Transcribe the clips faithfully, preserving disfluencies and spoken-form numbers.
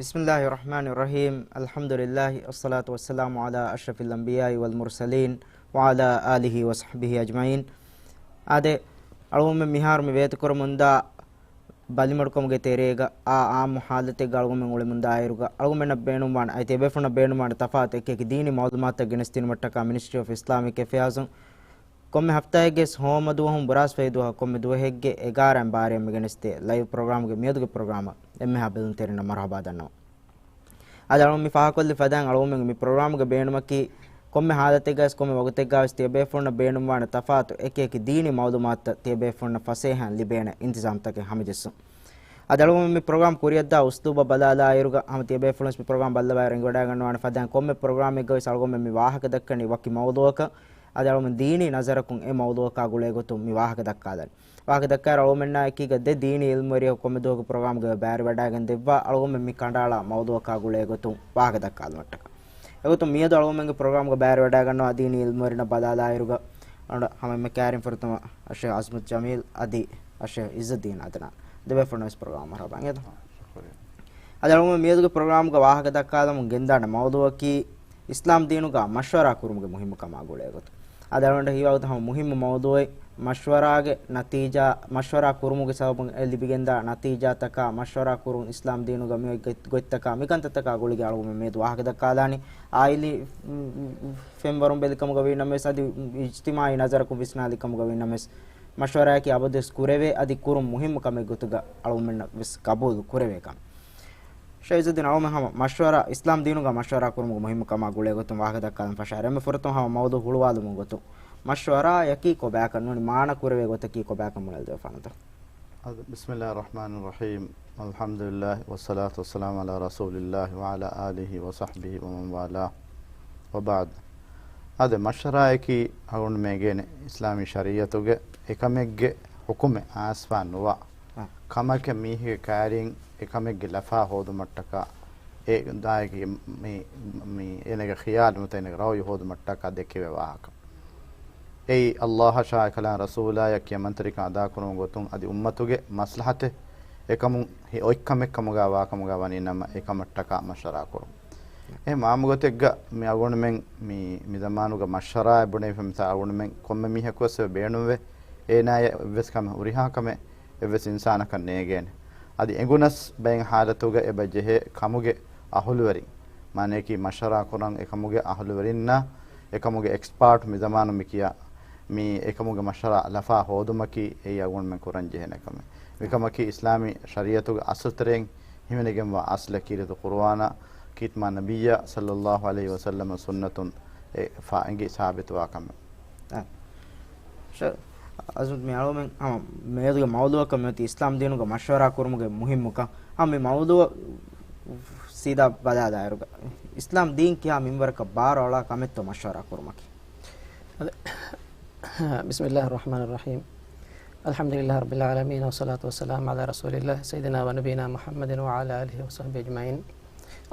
بسم الله الرحمن الرحيم. الحمد لله، والصلاة والسلام على أشرف الأنبياء والمرسلين، وعلى آله وصحبه أجمعين. އާދެ، އަޅުގަނޑުމެން މިހާރު މި ވޭތުކުރަމުންދާ ބަލިމަޑުކަމުގެ ތެރޭގަ އާ އާއްމު ހާލަތެއްގަ އަޅުގަނޑުމެން އުޅެމުންދާއިރުގަ، އަޅުގަނޑުމެންނަށް ބޭނުންވާނެ، އަދި ތިޔަބޭފުޅުންނަށް ބޭނުންވާނެ ތަފާތު އެކި އެކި ދީނީ މައުލޫމާތުތައް ގެނެސްދިނުމަށްޓަކާ މިނިސްޓްރީ އޮފް އިސްލާމިކް އެފެއާޒުން ކޮންމެ ހަފްތާއެއްގެ ހޯމަ ދުވަހުން ބުރާސްފައި ދުވަހަށް ކޮންމެ ދުވަހެއްގެ އެގާރައިން ބާރައިން މި ގެނެސްދޭ ލައިވް ޕްރޮގްރާމްގެ މިއަދުގެ ޕްރޮގްރާމަށް އެންމެހާ ބެލުންތެރިންނަށް މަރުޙަބާ ދަންނަވަން. އަދި އަޅުގަނޑު މި ފާހަގަކޮށްލި ފަދައިން އަޅުގަނޑުމެންގެ މި ޕްރޮގްރާމްގެ ބޭނުމަކީ، ކޮންމެ ހާލަތެއްގަވެސް ކޮންމެ ވަގުތެއްގަވެސް ތިޔަބޭފުޅުންނަށް ބޭނުންވާނެ ތަފާތު އެކި އެކި ދީނީ މައުލޫމާތުތައް ތިޔަބޭފުޅުންނަށް ފަސޭހައިން ލިބޭނެ އިންތިޒާމްތަކެއް ހަމަޖެއްސުން. އަދި އަޅުގަނޑު މި ޕްރޮގްރާމް ކުރިއަށްދާ އުސްލޫބަށް ބަލާލާއިރުގަ، ހަމަ ތިޔަބޭފުޅުން ވެސް މި ޕްރޮގްރާމް ބައްލަވާއިރު އެނގިވަޑައިގަންނަވާނެ ފަދައިން ކޮންމެ ޕްރޮގްރާމެއްގަވެސް އަޅުގަނޑުމެން މި ވާހަކަދައްކަނީ ވަކި މައުޟޫއަކަށް. އަދި އަޅުގަނޑުމެން ދީނީ ނަޒަރަކުން އެ މައުޟޫއަކާ ގުޅޭގޮތުން މި ވާހަކަދައްކާލަނީ. ވާހަކަދައްކާއިރު އަޅުގަނޑުމެންނާ އެކީގަ ދެ ދީނީ އިލްމުވެރިޔަކު ކޮންމެ ދުވަހަކު ޕްރޮގްރާމްގައި ބައިވެރިވަޑައިގެން ދެއްވާ، އަޅުގަނޑުމެން މި ކަނޑައަޅާ މައުޟޫއަކާ ގުޅޭގޮތުން ވާހަކަދައްކާލުމަށްޓަކާ. އެގޮތުން މިއަދު އަޅުގަނޑުމެންގެ ޕްރޮގްރާމްގަ ބައިވެރިވަޑައިގަންނަވާ ދީނީ އިލްމުވެރިންނަށް ބަލާލާއިރުގަ، އަޅުގަނޑު ހަމަ އެންމެ ކައިރިން ފުރަތަމަ އައްޝައިޚް އަޒްމަތް ޖަމީލް އަދި އައްޝައިޚް އިއްޒައްދީން އަދްނާން ދެބޭފުޅުން ވެސް ޕްރޮގްރާމް މަރުޙަބާ އިނގޭތޯ. ޝުކުރިއްޔާ. އަދި އަޅުގަނޑު މިއަދުގެ ޕްރޮގްރާމްގަ ވާހަކަ ދައްކާލަމުން ގެންދާނެ މައުޟޫއަކީ، އިސްލާމް ދީނުގަ މަޝްވަރާ ކުރުމުގެ މުހިއްމުކަމާ ގުޅޭގޮތުން. އަދި އަޅުގަނޑަށް ހީވާގޮތަށް ހަމަ މުހިއްމު މައުޟޫއެއް، މަޝްވަރާގެ ނަތީޖާ، މަޝްވަރާ ކުރުމުގެ ސަބަބުން އެ ލިބިގެންދާ ނަތީޖާތަކާ، މަޝްވަރާ ކުރުން އިސްލާމް ދީނުގަ މި އޮތް ގޮތް-، ގޮތްތަކާ، މިކަންތައްތަކާ ގުޅިގެން އަޅުގަނޑުމެން މިއަދު ވާހަކަ ދައްކާލާނީ. އާއިލީ، މް، މް، ފެންވަރުން ބެލިކަމުގަ ވީނަމަވެސް، އަދި އިޖްތިމާއީ ނަޒަރަކުން ވިސްނާލިކަމުގަ ވީނަމަވެސް، މަޝްވަރާއަކީ އަބަދުވެސް ކުރެވޭ، އަދި ކުރުން މުހިއްމު ކަމެއް ގޮތުގަ އަޅުގަނޑުމެންނަށް ވެސް ގަބޫލު ކުރެވޭ ކަމެއް. ޝައިޒުއްދީން އަޅުމެން ހަމަ މަޝްވަރާ، އިސްލާމް ދީނުގަ މަޝްވަރާ ކުރުމުގެ މުހިއްމުކަމާ ގުޅޭގޮތުން ވާހަކަ ދައްކާލަން ފަށާއިރު، އެންމެ ފުރަތަމަ ހަމަ މައުޟޫ ހުޅުވާލުމުގެ ގޮތުން، މަޝްވަރާއަކީ ކޮބާކަން ނޫނީ މާނަ ކުރެވޭ ގޮތަކީ ކޮބާކަން ބުނެލަދެވިފާނަތޯ؟ އަދި، بسم الله الرحمن الرحيم، الحمد لله والصلاة والسلام على رسول الله وعلى آله وصحبه ومن والاه، وبعد. އަދި މަޝްވަރާއަކީ އަޅުގަނޑުމެން އެނގޭނެ އިސްލާމީ ޝަރީޢަތުގެ އެކަމެއްގެ ޙުކުމެއް އައިސްފާ ނުވާ، އަ، ކަމަކަށް މީހެއްގެ ކައިރިން އެކަމެއްގެ ލަފާ ހޯދުމަށްޓަކާ، އެ ދާއެކީ މި، މި އޭނަގެ ޚިޔާލު ނުވަތަ އޭނަގެ ރައުޔު ހޯދުމަށްޓަކާ ދެކެވޭ ވާހަކަ. އެއީ، އައްލާހަށާއި ކަލާނގެ ރަސޫލާއަށް ކިޔަމަންތެރިކަން އަދާކުރުމުގެ ގޮތުން އަދި އުއްމަތުގެ މަސްލަހަތެއް އެކަމުން ހި-، އޮތްކަމެއްކަމުގަ ވާކަމުގަ ވަނީ ނަމަ، އެކަމަށްޓަކާ މަޝްވަރާ ކުރުން. އެހެން އާއްމު ގޮތެއްގަ މި އަޅުގަނޑުމެން މި، މި ޒަމާނުގަ މަޝްވަރާއެއް ބުނެފަ މިސާ އަޅުގަނޑުމެން ކޮންމެ މީހަކުވެސް އެބަ ބޭނުންވޭ، އޭނާޔަށް އެއްވެސް ކަމެއް ހުރިހާ ކަމެއް އެއްވެސް އިންސާނަކަށް ނޭގޭނެ. އަދި އެނގުނަސް ބައެއް ހާލަތުގަ އެބަ ޖެހޭ ކަމުގެ އަހުލުވެރިން، މާނަޔަކީ މަޝްވަރާ ކުރަން އެކަމުގެ އަހުލުވެރިންނާ އެކަމުގެ އެކްސްޕާޓް މި ޒަމާނު މި ކިޔާ މި އެކަމުގެ މަޝްވަރާ ލަފާ ހޯދުމަކީ އެއީ އަޅުގަނޑުމެން ކުރަން ޖެހޭނެ ކަމެއް. މިކަމަކީ އިސްލާމީ ޝަރީޢަތުގެ އަސްލުތެރެއިން ހިމެނިގެންވާ އަސްލެއް ކީރިތި ޤުރުއާނާ ކީރިތި މާ ނަބިއްޔާ ޞައްލައްލާހު ޢަލައިހި ވަސައްލަމަ ސުންނަތުން އެ ފާ އެނގި ސާބިތުވާ ކަމެއް. އަ، ޝަ-، އަޒުމް މި އަޅުމެން ހަމަ މިއަދުގެ މައުޟޫއަކަށް މިއޮތީ އިސްލާމް ދީނުގަ މަޝްވަރާ ކުރުމުގެ މުހިއްމުކަން. ހަމަ މި މައުޟޫއަށް ސީދާ ބަލާލާއިރުގަ، އިސްލާމް ދީން ކިހާ މިންވަރަކަށް ބާރު އަޅާ ކަމެއްތޯ މަޝްވަރާ ކުރުމަކީ؟ އަދި، بسم الله الرحمن الرحيم، الحمد لله رب العالمين، والصلاة والسلام على رسول الله سيدنا ونبينا محمد وعلى آله وصحبه أجمعين.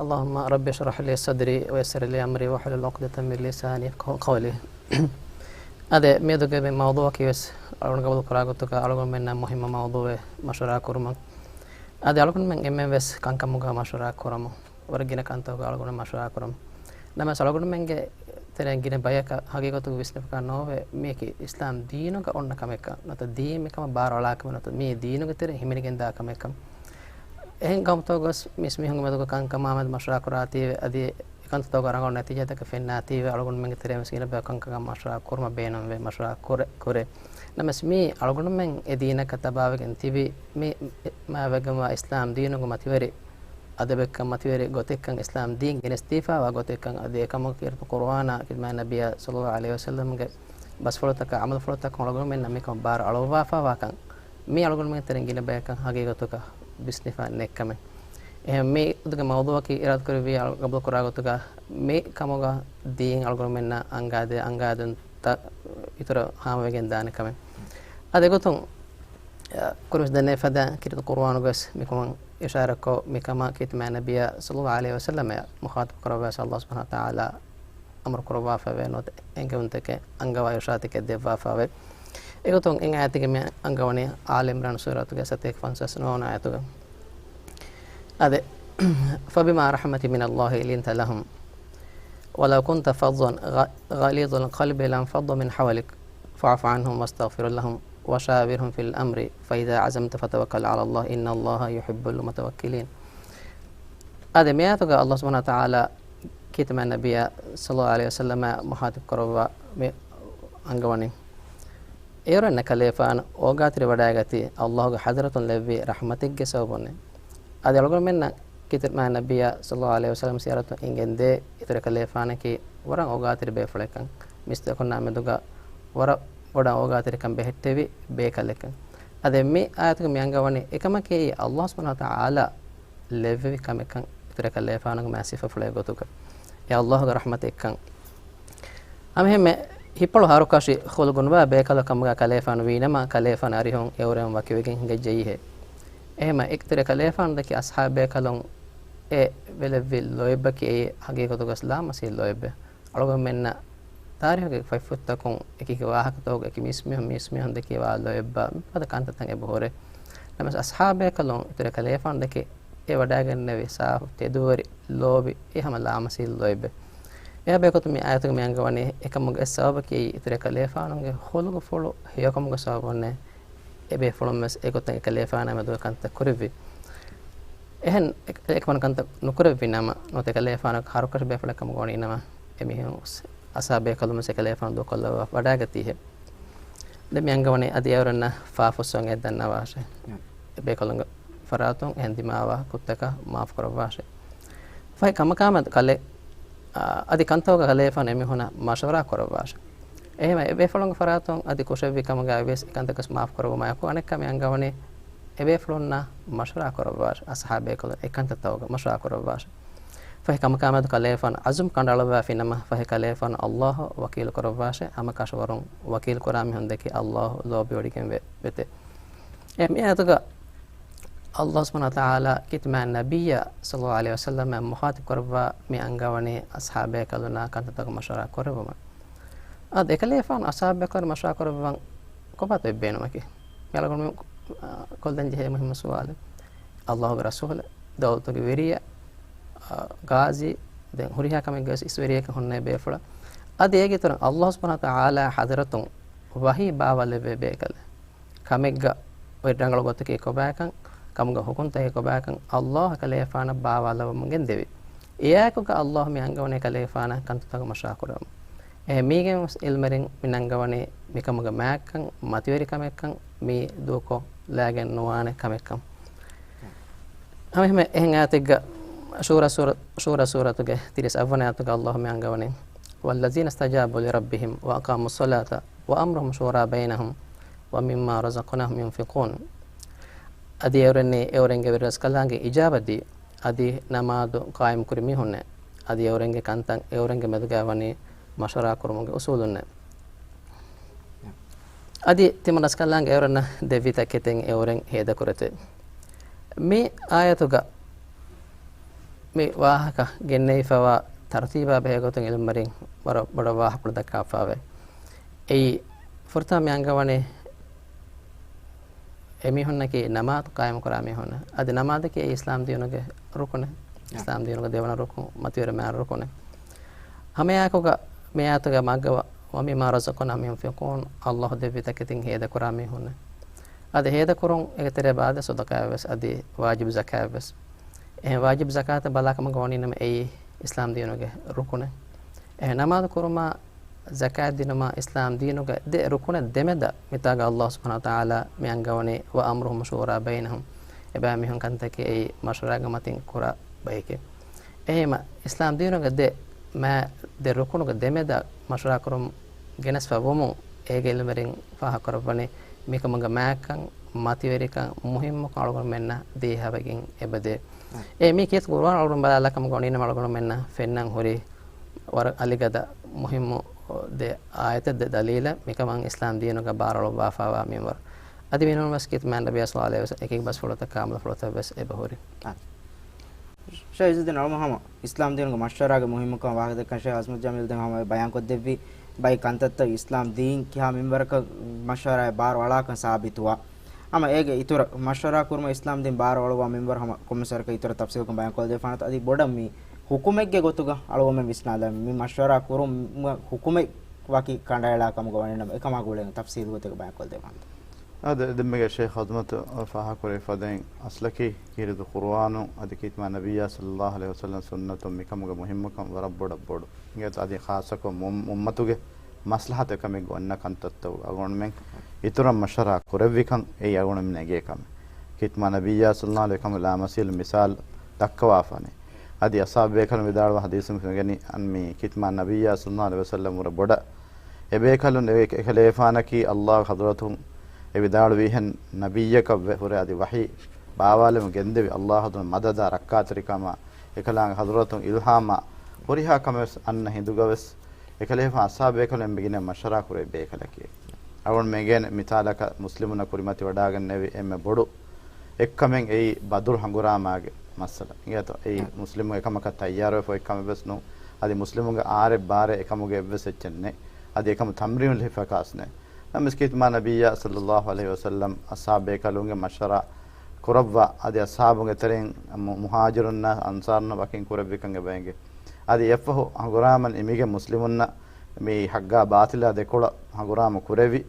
اللهم رب اشرح لي صدري ويسر لي أمري واحلل عقدة من لساني يفقهوا قولي. އަދި މިއަދުގެ މި މައުޟޫއަކީ ވެސް އަޅުގަނޑު ގަބޫލު ކުރާ ގޮތުގަ އަޅުގަނޑުމެންނަށް މުހިއްމު މައުޟޫއެއް މަޝްވަރާ ކުރުމަށް. އަދި އަޅުގަނޑުމެން އެންމެން ވެސް ކަންކަމުގަ މަޝްވަރާ ކުރަމު. ވަރަށް ގިނަ ކަންތަކުގަ އަޅުގަނޑު މަޝްވަރާ ކުރަމު. ނަމަވެސް އަޅުގަނޑުމެންގެ ތެރެއިން ގިނަ ބަޔަކަށް ހަގީގަތުގަ ވިސްނެފަކާ ނޯވޭ، މީކީ އިސްލާމް ދީނުގަ އޮންނަ ކަމެއްކަން، ނުވަތަ ދީން މިކަމަށް ބާރު އަޅާ ކަމެއް، ނުވަތަ މީ ދީނުގެ ތެރެއިން ހިމެނިގެންދާ ކަމެއްކަން. އެހެން ގައުމުތަކުގަސް މީސްމީހުންގެ މެދުގަ ކަންކަމާމެދު މަޝްވަރާ ކުރާތީވެ، އަދި އެކަންތައްތަކުގަ ރަނގަޅު ނަތީޖާތަކެއް ފެންނާތީވެ، އަޅުގަނޑުމެންގެ ތެރެއިން ވެސް ގިނަ ބަޔަކު ކަންކަން މަޝްވަރާ ކުރުމަށް ބޭނުންވެ، މަޝްވަރާ ކުރެ، ކުރޭ. ނަމަވެސް މީ އަޅުގަނޑުމެން އެ ދީނަކަށް ތަބާވެގެން ތިބި މި މާވެގެންވާ އިސްލާމް ދީނުގެ މަތިވެރި އަދަބެއްކަން، މަތިވެރި ގޮތެއްކަން، އިސްލާމް ދީން ގެނެސްދީފާވާ ގޮތެއްކަން، އަދި އެކަމަކު ކީރިތި ޤުރުއާނާ ކިތާބު ނަބިއްޔާ ޞައްލައްލާހު ޢަލައިހި ވަސައްލަމްގެ ބަސްފުޅުތަކާ، ޢަމަލުފުޅުތަކުން އަޅުގަނޑުމެންނަށް މިކަމަށް ބާރު އަޅުއްވާފާވާކަން، މީ އަޅުގަނޑުމެން ތެރެއިން ގިނަ ބަޔަކަށް ހަގީގަތުގަ ވިސްނިފަ ނެތްކަމެއް. އެހެން މި އަދުގެ މައުޟޫއަކީ އިރާދަކުރެއްވި ގަބޫލުކުރާ ގޮތުގަ މި ކަމުގަ ދީން އަޅުގަނޑުމެންނަށް އަންގާދޭ އަންގާދިންތައް އިތުރަށް ހާމަވެގެން ދާނެ ކަމެއް. އަދި އެގޮތުން، އަ، ކުރިންވެސް ދެންނެވި ފަދަ ކީރިތި ޤުރުއާނުގަވެސް މިކަމަށް އިޝާރަތްކޮށް، މިކަމަށް ކީރިތި މާތް ނަބިއްޔާ ޞައްލައްލާހު ޢަލައިހި ވަސައްލަމައާ މުޚާޠަބު ކުރައްވާ ﷲ ސުބްޙާނަހޫ ވަތަޢާލާ އަމުރު ކުރައްވާފައެވެ. ނުވަތަ އެންގެވުންތަކެއް އަންގަވާ އިރުޝާދުތަކެއް ދެއްވާފައެވެ. އެގޮތުން އެ އާޔަތުގެ މި އަންގަވަނީ އާލި ޢިމްރާން ސޫރަތުގެ ސަތޭކަ ފަންސާސް ނުވަވަނަ އާޔަތުގަ. އާދެ، فبما رحمة من الله لنت لهم ولو كنت فظا غ- غليظ القلب لانفضوا من حولك فاعف عنهم واستغفر لهم وشاورهم في الأمر فإذا عزمت فتوكل على الله إن الله يحب المتوكلين. އާދެ، މިއާޔަތުގަ ﷲ ސުބްޙާނަހޫ ވަތަޢާލާ ކީރިތި މާތް ނަބިއްޔާ ޞައްލައްލާހު ޢަލައިހި ވަސައްލަމަ މުޚާޠިބު ކުރައްވާ މި އަންގަވަނީ، އެއުރެންނަށް ކަލޭފާނު އޯގާތެރިވަޑައިގަތީ ﷲގެ ޙަޟްރަތުން ލެއްވި ރަޙްމަތެއްގެ ސަބަބުންނޭ. އަދި އަޅުގަނޑުމެންނަށް ކީރިތި މާތް ނަބިއްޔާ ޞައްލައްލާހު ޢަލައިހި ވަސައްލަމަ ސީރަތުން އެނގެންދޭ އިތުރު ކަލޭފާނަކީ ވަރަށް އޯގާތެރި ބޭފުޅެއްކަން. މިސްތަކުންނާ މެދުގަ ވަރަށް ބޮޑަށް އޯގާތެރިކަން ބެހެއްޓެވި ބޭކަލެއްކަން. އަދި މި އާޔަތުގަ މި އަންގަވަނީ އެކަމަކީ ﷲ ސުބްޙާނަހޫ ވަތަޢާލާ ލެއްވެވި ކަމެއްކަން، އިތުރު ކަލޭފާނުގެ މާތް ސިފަފުޅެއް ގޮތުގަ އެ ﷲގެ ރަޙްމަތެއްކަން. ހަމައެހެންމެ ހިތްޕުޅު ހަރުކަށި ޚުލްޤު ނުވާ ބޭކަލަކަށް ކަމުގަ ކަލޭފާނު ވީނަމަ، ކަލޭފާނު އަރިހުން އެއުރެން ވަކިވެގެން ހިނގައްޖެއީހޭ. އެހެންމަ އިތުރު ކަލޭފާނު ދެކި އަޞްޙާބު ބޭކަލުން އެ ވެލެއްވި ލޯތްބަކީ އެއީ ހަގީގަތުގަސް ލާމަސީ ލޯތްބެއް. އަޅުގަނޑުމެންނަށް ތާރީޚުގެ ފަތްފުށްތަކުން އެކި އެކި ވާހަކަތަކުގަ އެކި މީސްމީހުން މީސްމީހުން ދެކި ވާ ލޯތްބާ މިފަދަ ކަންތައްތައް އެބަހުރޭ. ނަމަވެސް އަޞްޙާބު ބޭކަލުން އިތުރު ކަލޭފާނު ދެކެ އެ ވަޑައިގެންނެވި ސާފު ތެދުވެރި ލޯބި އެ ހަމަ ލާމަސީ ލޯތްބެއް. އެއާ ބެހޭގޮތުން މި އާޔަތުގަ މި އަންގަވަނީ އެކަމުގެ ސަބަބަކީ އިތުރު ކަލޭފާނުގެ ޚުލްޤުފުޅު ހެޔޮކަމުގެ ސަބަބުންނޭ. އެބޭފުޅުން ވެސް އެގޮތަށް އެކަލޭފާނާ މެދުގަ ކަންތައް ކުރެއްވި. އެހެން އެ-، އެކަމަން ކަންތައް ނުކުރެއްވި ނަމަ، ނުވަތަ ކަލޭފާނަކަށް ހަރުކަށި ބޭފުޅެއް ކަމުގަ ވަނީ ނަމަ، އެމީހުން އަޞްޙާބު ބޭކަލުން ވެސް އެކަލޭފާނު ދޫކޮށްލައްވާ ވަޑައިގަތީހޭ. ދެން މި އަންގަވަނީ އަދި އެއުރެންނަށް ފާފަ ފުއްސަވަން އެއްދަންނަވާށޭ. އެ ބޭކަލުންގެ ފަރާތުން އެހެން ދިމާވާ ކުށްތަކަށް މާފު ކުރައްވާށޭ. ފަހެ ކަމަކާމެދު ކަލޭ، އާ، އަދި ކަންތަކުގަ ކަލޭފާނު އެމީހުންނާ މަޝްވަރާ ކުރައްވާށޭ. އެހެންވެ، އެބޭފުޅުންގެ ފަރާތުން އަދި ކުށެއްވި ކަމުގައި ވިޔަސް އެކަންތަކަސް މާފު ކުރެއްވުމާއެކު، އަނެއްކާ މި އަންގަވަނީ އެބޭފުޅުންނާ މަޝްވަރާ ކުރައްވާށޭ، އަޞްޙާބު ބޭކަލުން އެކަންތައްތަކުގަ މަޝްވަރާ ކުރައްވާށޭ. ފަހެ ކަމަކާމެދު ކަލޭފާނު ޢަޒުމް ކަނޑައަޅުއްވާފި ނަމަ، ފަހެ ކަލޭފާނު ﷲ ވަކީލު ކުރައްވާށޭ، ހަމަކަށަވަރުން ވަކީލު ކުރާ މީހުން ދެކެ ﷲ ލޯބިވޮޑިގެން ވެ-، ވެތެ. އެ މި އާޔަތުގަ ﷲ ސުބްޙާނަހޫ ވަތަޢާލާ ކީރިތި މާތް ނަބިއްޔާ ޞައްލައްލާހު ޢަލައިހި ވަސައްލަމަށް މުޚާޠިބު ކުރައްވާ މި އަންގަވަނީ އަޞްޙާބު ބޭކަލުންނާ ކަންތައްތަކުގަ މަޝްވަރާ ކުރެއްވުމަށް. އާދެ، އެކަލޭފާނު އަޞްޙާބު ބޭކަލުންނާ މަޝްވަރާ ކުރައްވަން ކޮބާތޯ އެއްބޭނުމަކީ؟ މި އަޅުގަނޑު ކޮށްލަން ޖެހޭ މުހިއްމު ސުވާލެއް. ﷲގެ ރަސޫލެއް، ދައުލަތުގެ ވެރިޔާ، އާ، ޣާޒީ، ދެން ހުރިހާ ކަމެއްގަ ވެސް އިސްވެރިޔަކަށް ހުންނަ ބޭފުޅެއް. އަދި އޭގެ އިތުރުން ﷲ ސުބްޙާނަހޫ ވަތަޢާލާ ޙަޟްރަތުން ވަޙީ ބާވާލެއްވޭ ބޭކަލެއް. ކަމެއްގަ އޮތް ރަނގަޅު ގޮތަކީ ކޮބާކަން، ކަމުގެ ހުކުމްތަކީ ކޮބާކަން ﷲ އެކަލޭފާނަށް ބާވާލައްވަމުން ގެންދެވި. އެއާއެކުގަ ﷲ މި އަންގަވަނީ އެކަލޭފާނަށް ކަންތައްތަކުގަ މަޝްވަރާ ކުރައްވަމުން. އެހެން މީގެން ވެސް ޢިލްމުވެރިން މި އަންގަވަނީ މިކަމުގެ މާތްކަން، މަތިވެރިކަމެއްކަން، މީ ދޫކޮށްލާގެން ނުވާނެ ކަމެއްކަން. ހަމައެހެންމެ އެހެން އާޔަތެއްގަ ޝޫރާ ސޫރަ-، ޝޫރާ ސޫރަތުގެ ތިރީސް އަށްވަނަ އާޔަތުގަ ﷲ މި އަންގަވަނީ، والذين استجابوا لربهم وأقاموا الصلاة وأمرهم شورى بينهم ومما رزقناهم ينفقون. އަދި އެއުރެންނީ އެއުރެންގެ ވެރިރަސްކަލާނގެ އިޖާބަ ދީ، އަދި ނަމާދު ޤާއިމްކުރި މީހުންނޭ. އަދި އެއުރެންގެ ކަންތައް އެއުރެންގެ މެދުގައި ވަނީ މަޝްވަރާ ކުރުމުގެ އުޞޫލުންނޭ. އަދި ތިމަން ރަސްކަލާނގެ އެއުރެންނަށް ދެއްވި ތަކެތިން އެއުރެން ހޭދަކުރެތެވެ. މި އާޔަތުގަ މި ވާހަކަ ގެންނެވިފަވާ ތަރުތީބާ ބެހޭގޮތުން ޢިލްމުވެރިން ވަރަށް ބޮޑަށް ވާހަކަފުޅު ދައްކާފައެވެ. އެއީ ފުރަތަމަ މި އަންގަވަނީ އެމީހުންނަކީ ނަމާދު ޤާއިމުކުރާ މީހުން. އަދި ނަމާދަކީ އެއީ އިސްލާމް ދީނުގެ ރުކުނެއް. އާ. އިސްލާމް ދީނުގެ ދެވަނަ ރުކުން، މަތިވެރި މާތް ރުކުނެއް. ހަމައެއާއެކުގަ މި އާޔަތުގަ މާތްގަވަ، ومما رزقناهم ينفقون، ﷲ ދެއްވި ތަކެތިން ހޭދަކުރާ މީހުންނޭ. އަދި ހޭދަކުރުން އޭގެ ތެރޭ ބާދަ ޞަދަޤާއެއް ވެސް، އަދި ވާޖިބު ޒަކާތް ވެސް. އެހެން ވާޖިބު ޒަކާތަށް ބަލާކަމުގަ ވަނީ ނަމަ އެއީ އިސްލާމް ދީނުގެ ރުކުނެއް. އެހެން ނަމާދު ކުރުމާ، ޒަކާތް ދިނުމާ، އިސްލާމް ދީނުގެ ދެ ރުކުނެއް ދެމެދަށް މިތާގަ ﷲ ސުބްޙާނަހޫ ވަތަޢާލާ މި އަންގަވަނީ، وأمرهم شورى بينهم. އެބައިމީހުން ކަންތަކެއް އެއީ މަޝްވަރާގެ މަތިން ކުރާ ބައެކޭ. އެހެންމަ، އިސްލާމް ދީނުގެ ދެ މާ، ދެ ރުކުނުގެ ދެމެދަށް މަޝްވަރާ ކުރުން ގެނެސްފަ ވުމުން، އޭގެ ޢިލްމުވެރިން ފާހަގަކުރައްވަނީ، މިކަމުގެ މާތްކަން، މަތިވެރިކަން، މުހިއްމުކަން އަޅުގަނޑުމެންނަށް ދޭހަވެގެން އެބަދޭ. އާ. އެ މީ ކީރިތި ޤުރުއާން އަޅުގަނޑު ބަލާލާކަމުގަ ވަނީ ނަމަ އަޅުގަނޑުމެންނަށް ފެންނަން ހުރި ވަރަށް އަލިގަދަ މުހިއްމު ދެ އާޔަތެއް، ދެ ދަލީލެއް، މިކަމަށް އިސްލާމް ދީނުގަ ބާރުއަޅުއްވާފައިވާ މިންވަރު. އަދި މިނޫން ވެސް ކީރިތި މާތް ނަބިއްޔާ ޞައްލައްލާހު ޢަލައިހި ވަސައްލަމަ އެކި ބަސްފުޅުތައް، ކާމިލު ފުޅުތައް ވެސް އެބަހުރި. އާ. ޝޭޚް ޢިއްޒުއްދީން އަޅުމަ ހަމަ އިސްލާމް ދީނުގެ މަޝްވަރާގެ މުހިއްމުކަން ވާހަކަދައްކަން ޝޭޚް ޢަޒްމުއްޒާމިލް ދެން ހަމަ ބަޔާންކޮށްދެއްވި ބައި ކަންތައްތައް އިސްލާމް ދީން ކިހާ މިންވަރަކަށް މަޝްވަރާއެއް ބާރު އަޅާކަން ސާބިތުވާ. ހަމަ އޭގެ އިތުރަށް މަޝްވަރާ ކުރުމަށް އިސްލާމް ދީން ބާރު އަޅުވާ މިންވަރު ހަމަ ކޮންމެސް ވަރަކަށް އިތުރަށް ތަފްސީލްކޮށް ބަޔާންކޮށްދެވިފާނަތަ؟ އަދި ބޮޑަށް މި ޙުކުމެއްގެ ގޮތުގަ އަޅުގަނޑުމެން ވިސްނާލަން، މި މަޝްވަރާ ކުރުމަށް ޙުކުމެއް ވަކި ކަނޑައެޅާ ކަމުގަ ވަނީ ނަމަ، އެކަމާ ގުޅޭ ތަފްސީލް ގޮތެއްގަ ބަޔާންކޮށްދެވިފާނަތަ؟ އާދެ، ދެންމެގެ ޝޭޚް ހަޒްމަތު ފާހަގަކުރެވި ފަދައިން، އަސްލަކީ ކީރިތި ޤުރުއާނު އަދި ކީރިތި ނަބިއްޔާ ޞައްލައްލާހު ޢަލައިހި ވަސައްލަމް ސުންނަތުން މިކަމުގެ މުހިއްމުކަން ވަރަށް ބޮޑަށް ބޮޑު. އިނގޭތޯ، އަދި ޚާއްޞަކޮށް އުން-، އުއްމަތުގެ މަސްލަހަތު އެކަމެއްގަ އޮންނަ ކަންތައްތައް އަޅުގަނޑުމެން އިތުރަށް މަޝްވަރާ ކުރެއްވިކަން އެއީ އަޅުގަނޑުމެން ނެގޭ ކަމެއް. ކީރިތި ނަބިއްޔާ ޞައްލައްލާހު ޢަލައިހި ވަސައްލަމް އެކަމަށް ލާމަސީލު މިސާލު ދައްކަވާފާނެ. އަދި އަޞްޙާބު ބޭކަލުން ވިދާޅުވާ ޙަދީޘުން ފެނިގެނީ، އަން މި ކީރިތި ނަބިއްޔާ ޞައްލައްލާހު ޢަލައިހި ވަސައްލަމް ވުރެ ބޮޑަށް އެބޭކަލުން އެ-، އެކަލޭފާނަކީ ﷲ ގެ ޙަޟްރަތުން އެ ވިދާޅުވިހެން ނަބިއްޔަކަށް ވެ-، ހުރެ އަދި ވަޙީ ބާވާލެމުން ގެންދެވި ﷲ އަދުން މަދަދާ ރައްކާތެރިކަމާ އެކަލާނގެ ޙަޟްރަތުން އިލްހާމާ ހުރިހާ ކަމެއް ވެސް އަންނަ ހިނދުގަ ވެސް އެކަލޭފާނު އަޞްޙާބު ބޭކަލުން އެނބިގިނަ މަޝްވަރާ ކުރެވި ބޭކަލަކީ. އަޅުގަނޑު މެގޭނެ މިތާލަކަށް މުސްލިމުންނަށް ކުރިމަތިވަޑާގެންނެވި އެންމެ ބޮޑު އެއްކަމެއް އެއީ ބަދުރު ހަނގުރާމާގެ މައްސަލަ. އިނގޭތޯ، އެއީ މުސްލިމުން އެކަމަކަށް ތައްޔާރުވެފަ އޮތް ކަމެއް ވެސް ނޫން. އަދި މުސްލިމުންގެ އާރެއް ބާރެއް އެކަމުގެ އެއްވެސް އެއްޗެއް ނެތް. އަދި އެކަމު ތަމްރީނު ލިބިފަކާސް ނެތް. ނަމަވެސް ކީރިތި ނަބިއްޔާ ޞައްލައްލާހު ޢަލައިހި ވަސައްލަމް އަޞްޙާބު ބޭކަލުންގެ މަޝްވަރާ ކުރައްވާ، އަދި އަޞްޙާބުންގެ ތެރެއިން މު-، މުހާޖިރުންނާ އަންޞާރުންނާ ވަކިން ކުރެއްވިކަން އެބައިނގޭ. އަދި އެއަށްފަހު ހަނގުރާމަ ނިމިގެން މުސްލިމުންނަށް މި ޙައްޤާ ބާޠިލާ ދެކޮޅަށް ހަނގުރާމަ ކުރެވި،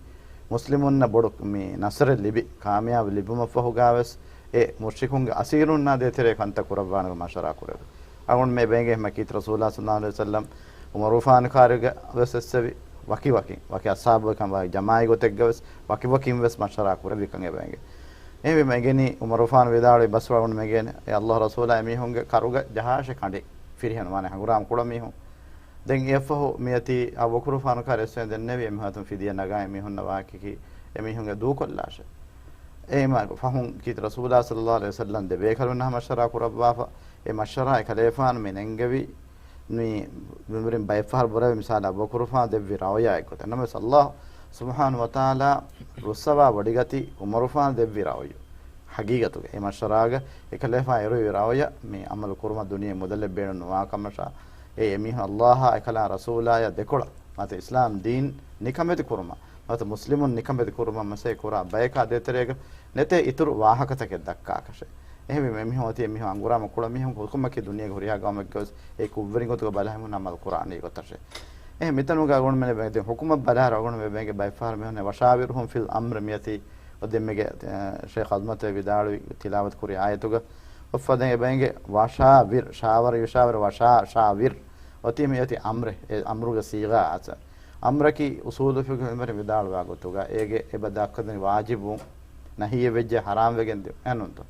މުސްލިމުންނަށް ބޮޑު މި ނަޞްރެއް ލިބި، ކާމިޔާބު ލިބުމަށްފަހުގާވެސް އެ މުޝްރިކުންގެ އަސީރުންނާ ދޭތެރޭ ކަންތައް ކުރައްވާނެ މަޝްވަރާ ކުރެވި. އަޅުގަނޑު މި އެބައިނގޭ އެހެން ކީރިތި ރަސޫލާ ޞައްލައްލާހު ޢަލައިހި ވަސައްލަމް ޢުމަރު ފާނު ކާރިގަ ވެސް އެއްސެވި، ވަކި ވަކިން، ވަކި އަޞްޙާބު ބޭކަލުން ވަކި ޖަމާޢަތް ގޮތެއްގަ ވެސް ވަކި ވަކިން ވެސް މަޝްވަރާ ކުރެވިކަން އެބައިނގޭ. އެހެންވީމަ އެނގެނީ ޢުމަރު ފާނު ވިދާޅުވި ބަސްފުޅު އަޅުގަނޑު މެގޭނެ، އޭ ﷲ ރަސޫލާ އެމީހުންގެ ކަރުގަ ޖަހާށޭ ކަނޑި ފިރިހެނު، މާނަ ހަނގުރާމަ ކުޅަ މީހުން. ދެން އެއަށްފަހު މިއޮތީ އަބޫބަކުރު ފާނު ކާރި އެއްސެވި ދެންނެވި އެމީހުން ފިދިޔަ ނަގާ އެމީހުންނަށް ވާހަކައަކީ އެމީހުންގެ ދޫކޮށްލާށޭ. އެހެންވީމަ ފަހުން ކީރިތި ރަސޫލާ ޞައްލައްލާހު ޢަލައިހި ވަސައްލަމް ދެބޭކަލުންނާ މަޝްވަރާ ކުރައްވާފަ، އެ މަޝްވަރާ އެކަލޭފާނު މި ނެންގެވި މި މިންވަރުން ބައެއްފަހަރު ބުރަވެ މިސާލަށް އަބޫބަކުރު ފާނު ދެއްވި ރައުޔާ އެއްގޮތަށް. ނަމަވެސް ﷲ ސުބްޙާނަހޫ ވަތަޢާލާ ރުއްސަވާ ވޮޑިގަތީ ޢުމަރު ފާނު ދެއްވި ރައުޔު. ޙަޤީޤަތުގަ އެ މަޝްވަރާގަ އެކަލޭފާނު އެރުވި ރައުޔަށް މި ޢަމަލު ކުރުމަށް ދުނިޔެ މުދަލެއް ބޭނުން ނުވާ ކަމަށާ، އެ އެމީހުން ﷲ އާ އެކަލާ ރަސޫލާޔާ ދެކޮޅަށް ނުވަތަ އިސްލާމް ދީން ނިކަމެތި ކުރުމަށް ނުވަތަ މުސްލިމުން ނިކަމެތި ކުރުމަށް މަސައްކަތް ކުރާ ބަޔަކާ ދޭތެރޭގަ ނެތޭ އިތުރު ވާހަކަތަކެއް ދައްކާކަށެއް. އެހެންވީމަ އެމީހުން އޮތީ އެމީހުން ހަނގުރާމަ ކުޅަ މީހުން ހުކުމަކީ ދުނިޔޭގެ ހުރިހާ ގައުމެއްގަވެސް އެ ކުށްވެރިން ގޮތުގަ ބަލަހަމުން ޢަމަލު ކުރާނީ ގޮތަށެއް. އެހެން މިތަނުގަ އަޅުގަނޑުމެން އެބައިނގޭ ހުކުމަށް ބަލާއިރު އަޅުގަނޑުމެން އެބައިނގޭ ބައެއްފަހަރު މީހުން ވަޝާވިރުހުމް ފިލް އަމްރި މިއޮތީ އޮ ދެންމެގެ، އެ، ޝޭޚް އަޒްމަތު ވިދާޅުވި ތިލާވަތު ކުރި އާޔަތުގަ އޮފަދަން އެބައިނގޭ ވަޝާވިރް، ޝާވަރަ ޔުޝާވިރު ވަޝާ، ޝާވިރް. އޮތީ މިއޮތީ އަމްރެއް، އެ އަމްރުގެ ސީޣާ އަސަ. އަމްރަކީ އުސޫލު ފިޤްހު ޢިލްމުވެރިން ވިދާޅުވާ ގޮތުގަ އޭގެ އެބަ ދައްކަދެނީ ވާޖިބު ނަހީއެއް ވެއްޖެ ޙަރާމް ވެގެން ދި-، އެހެންނޫންތޯ؟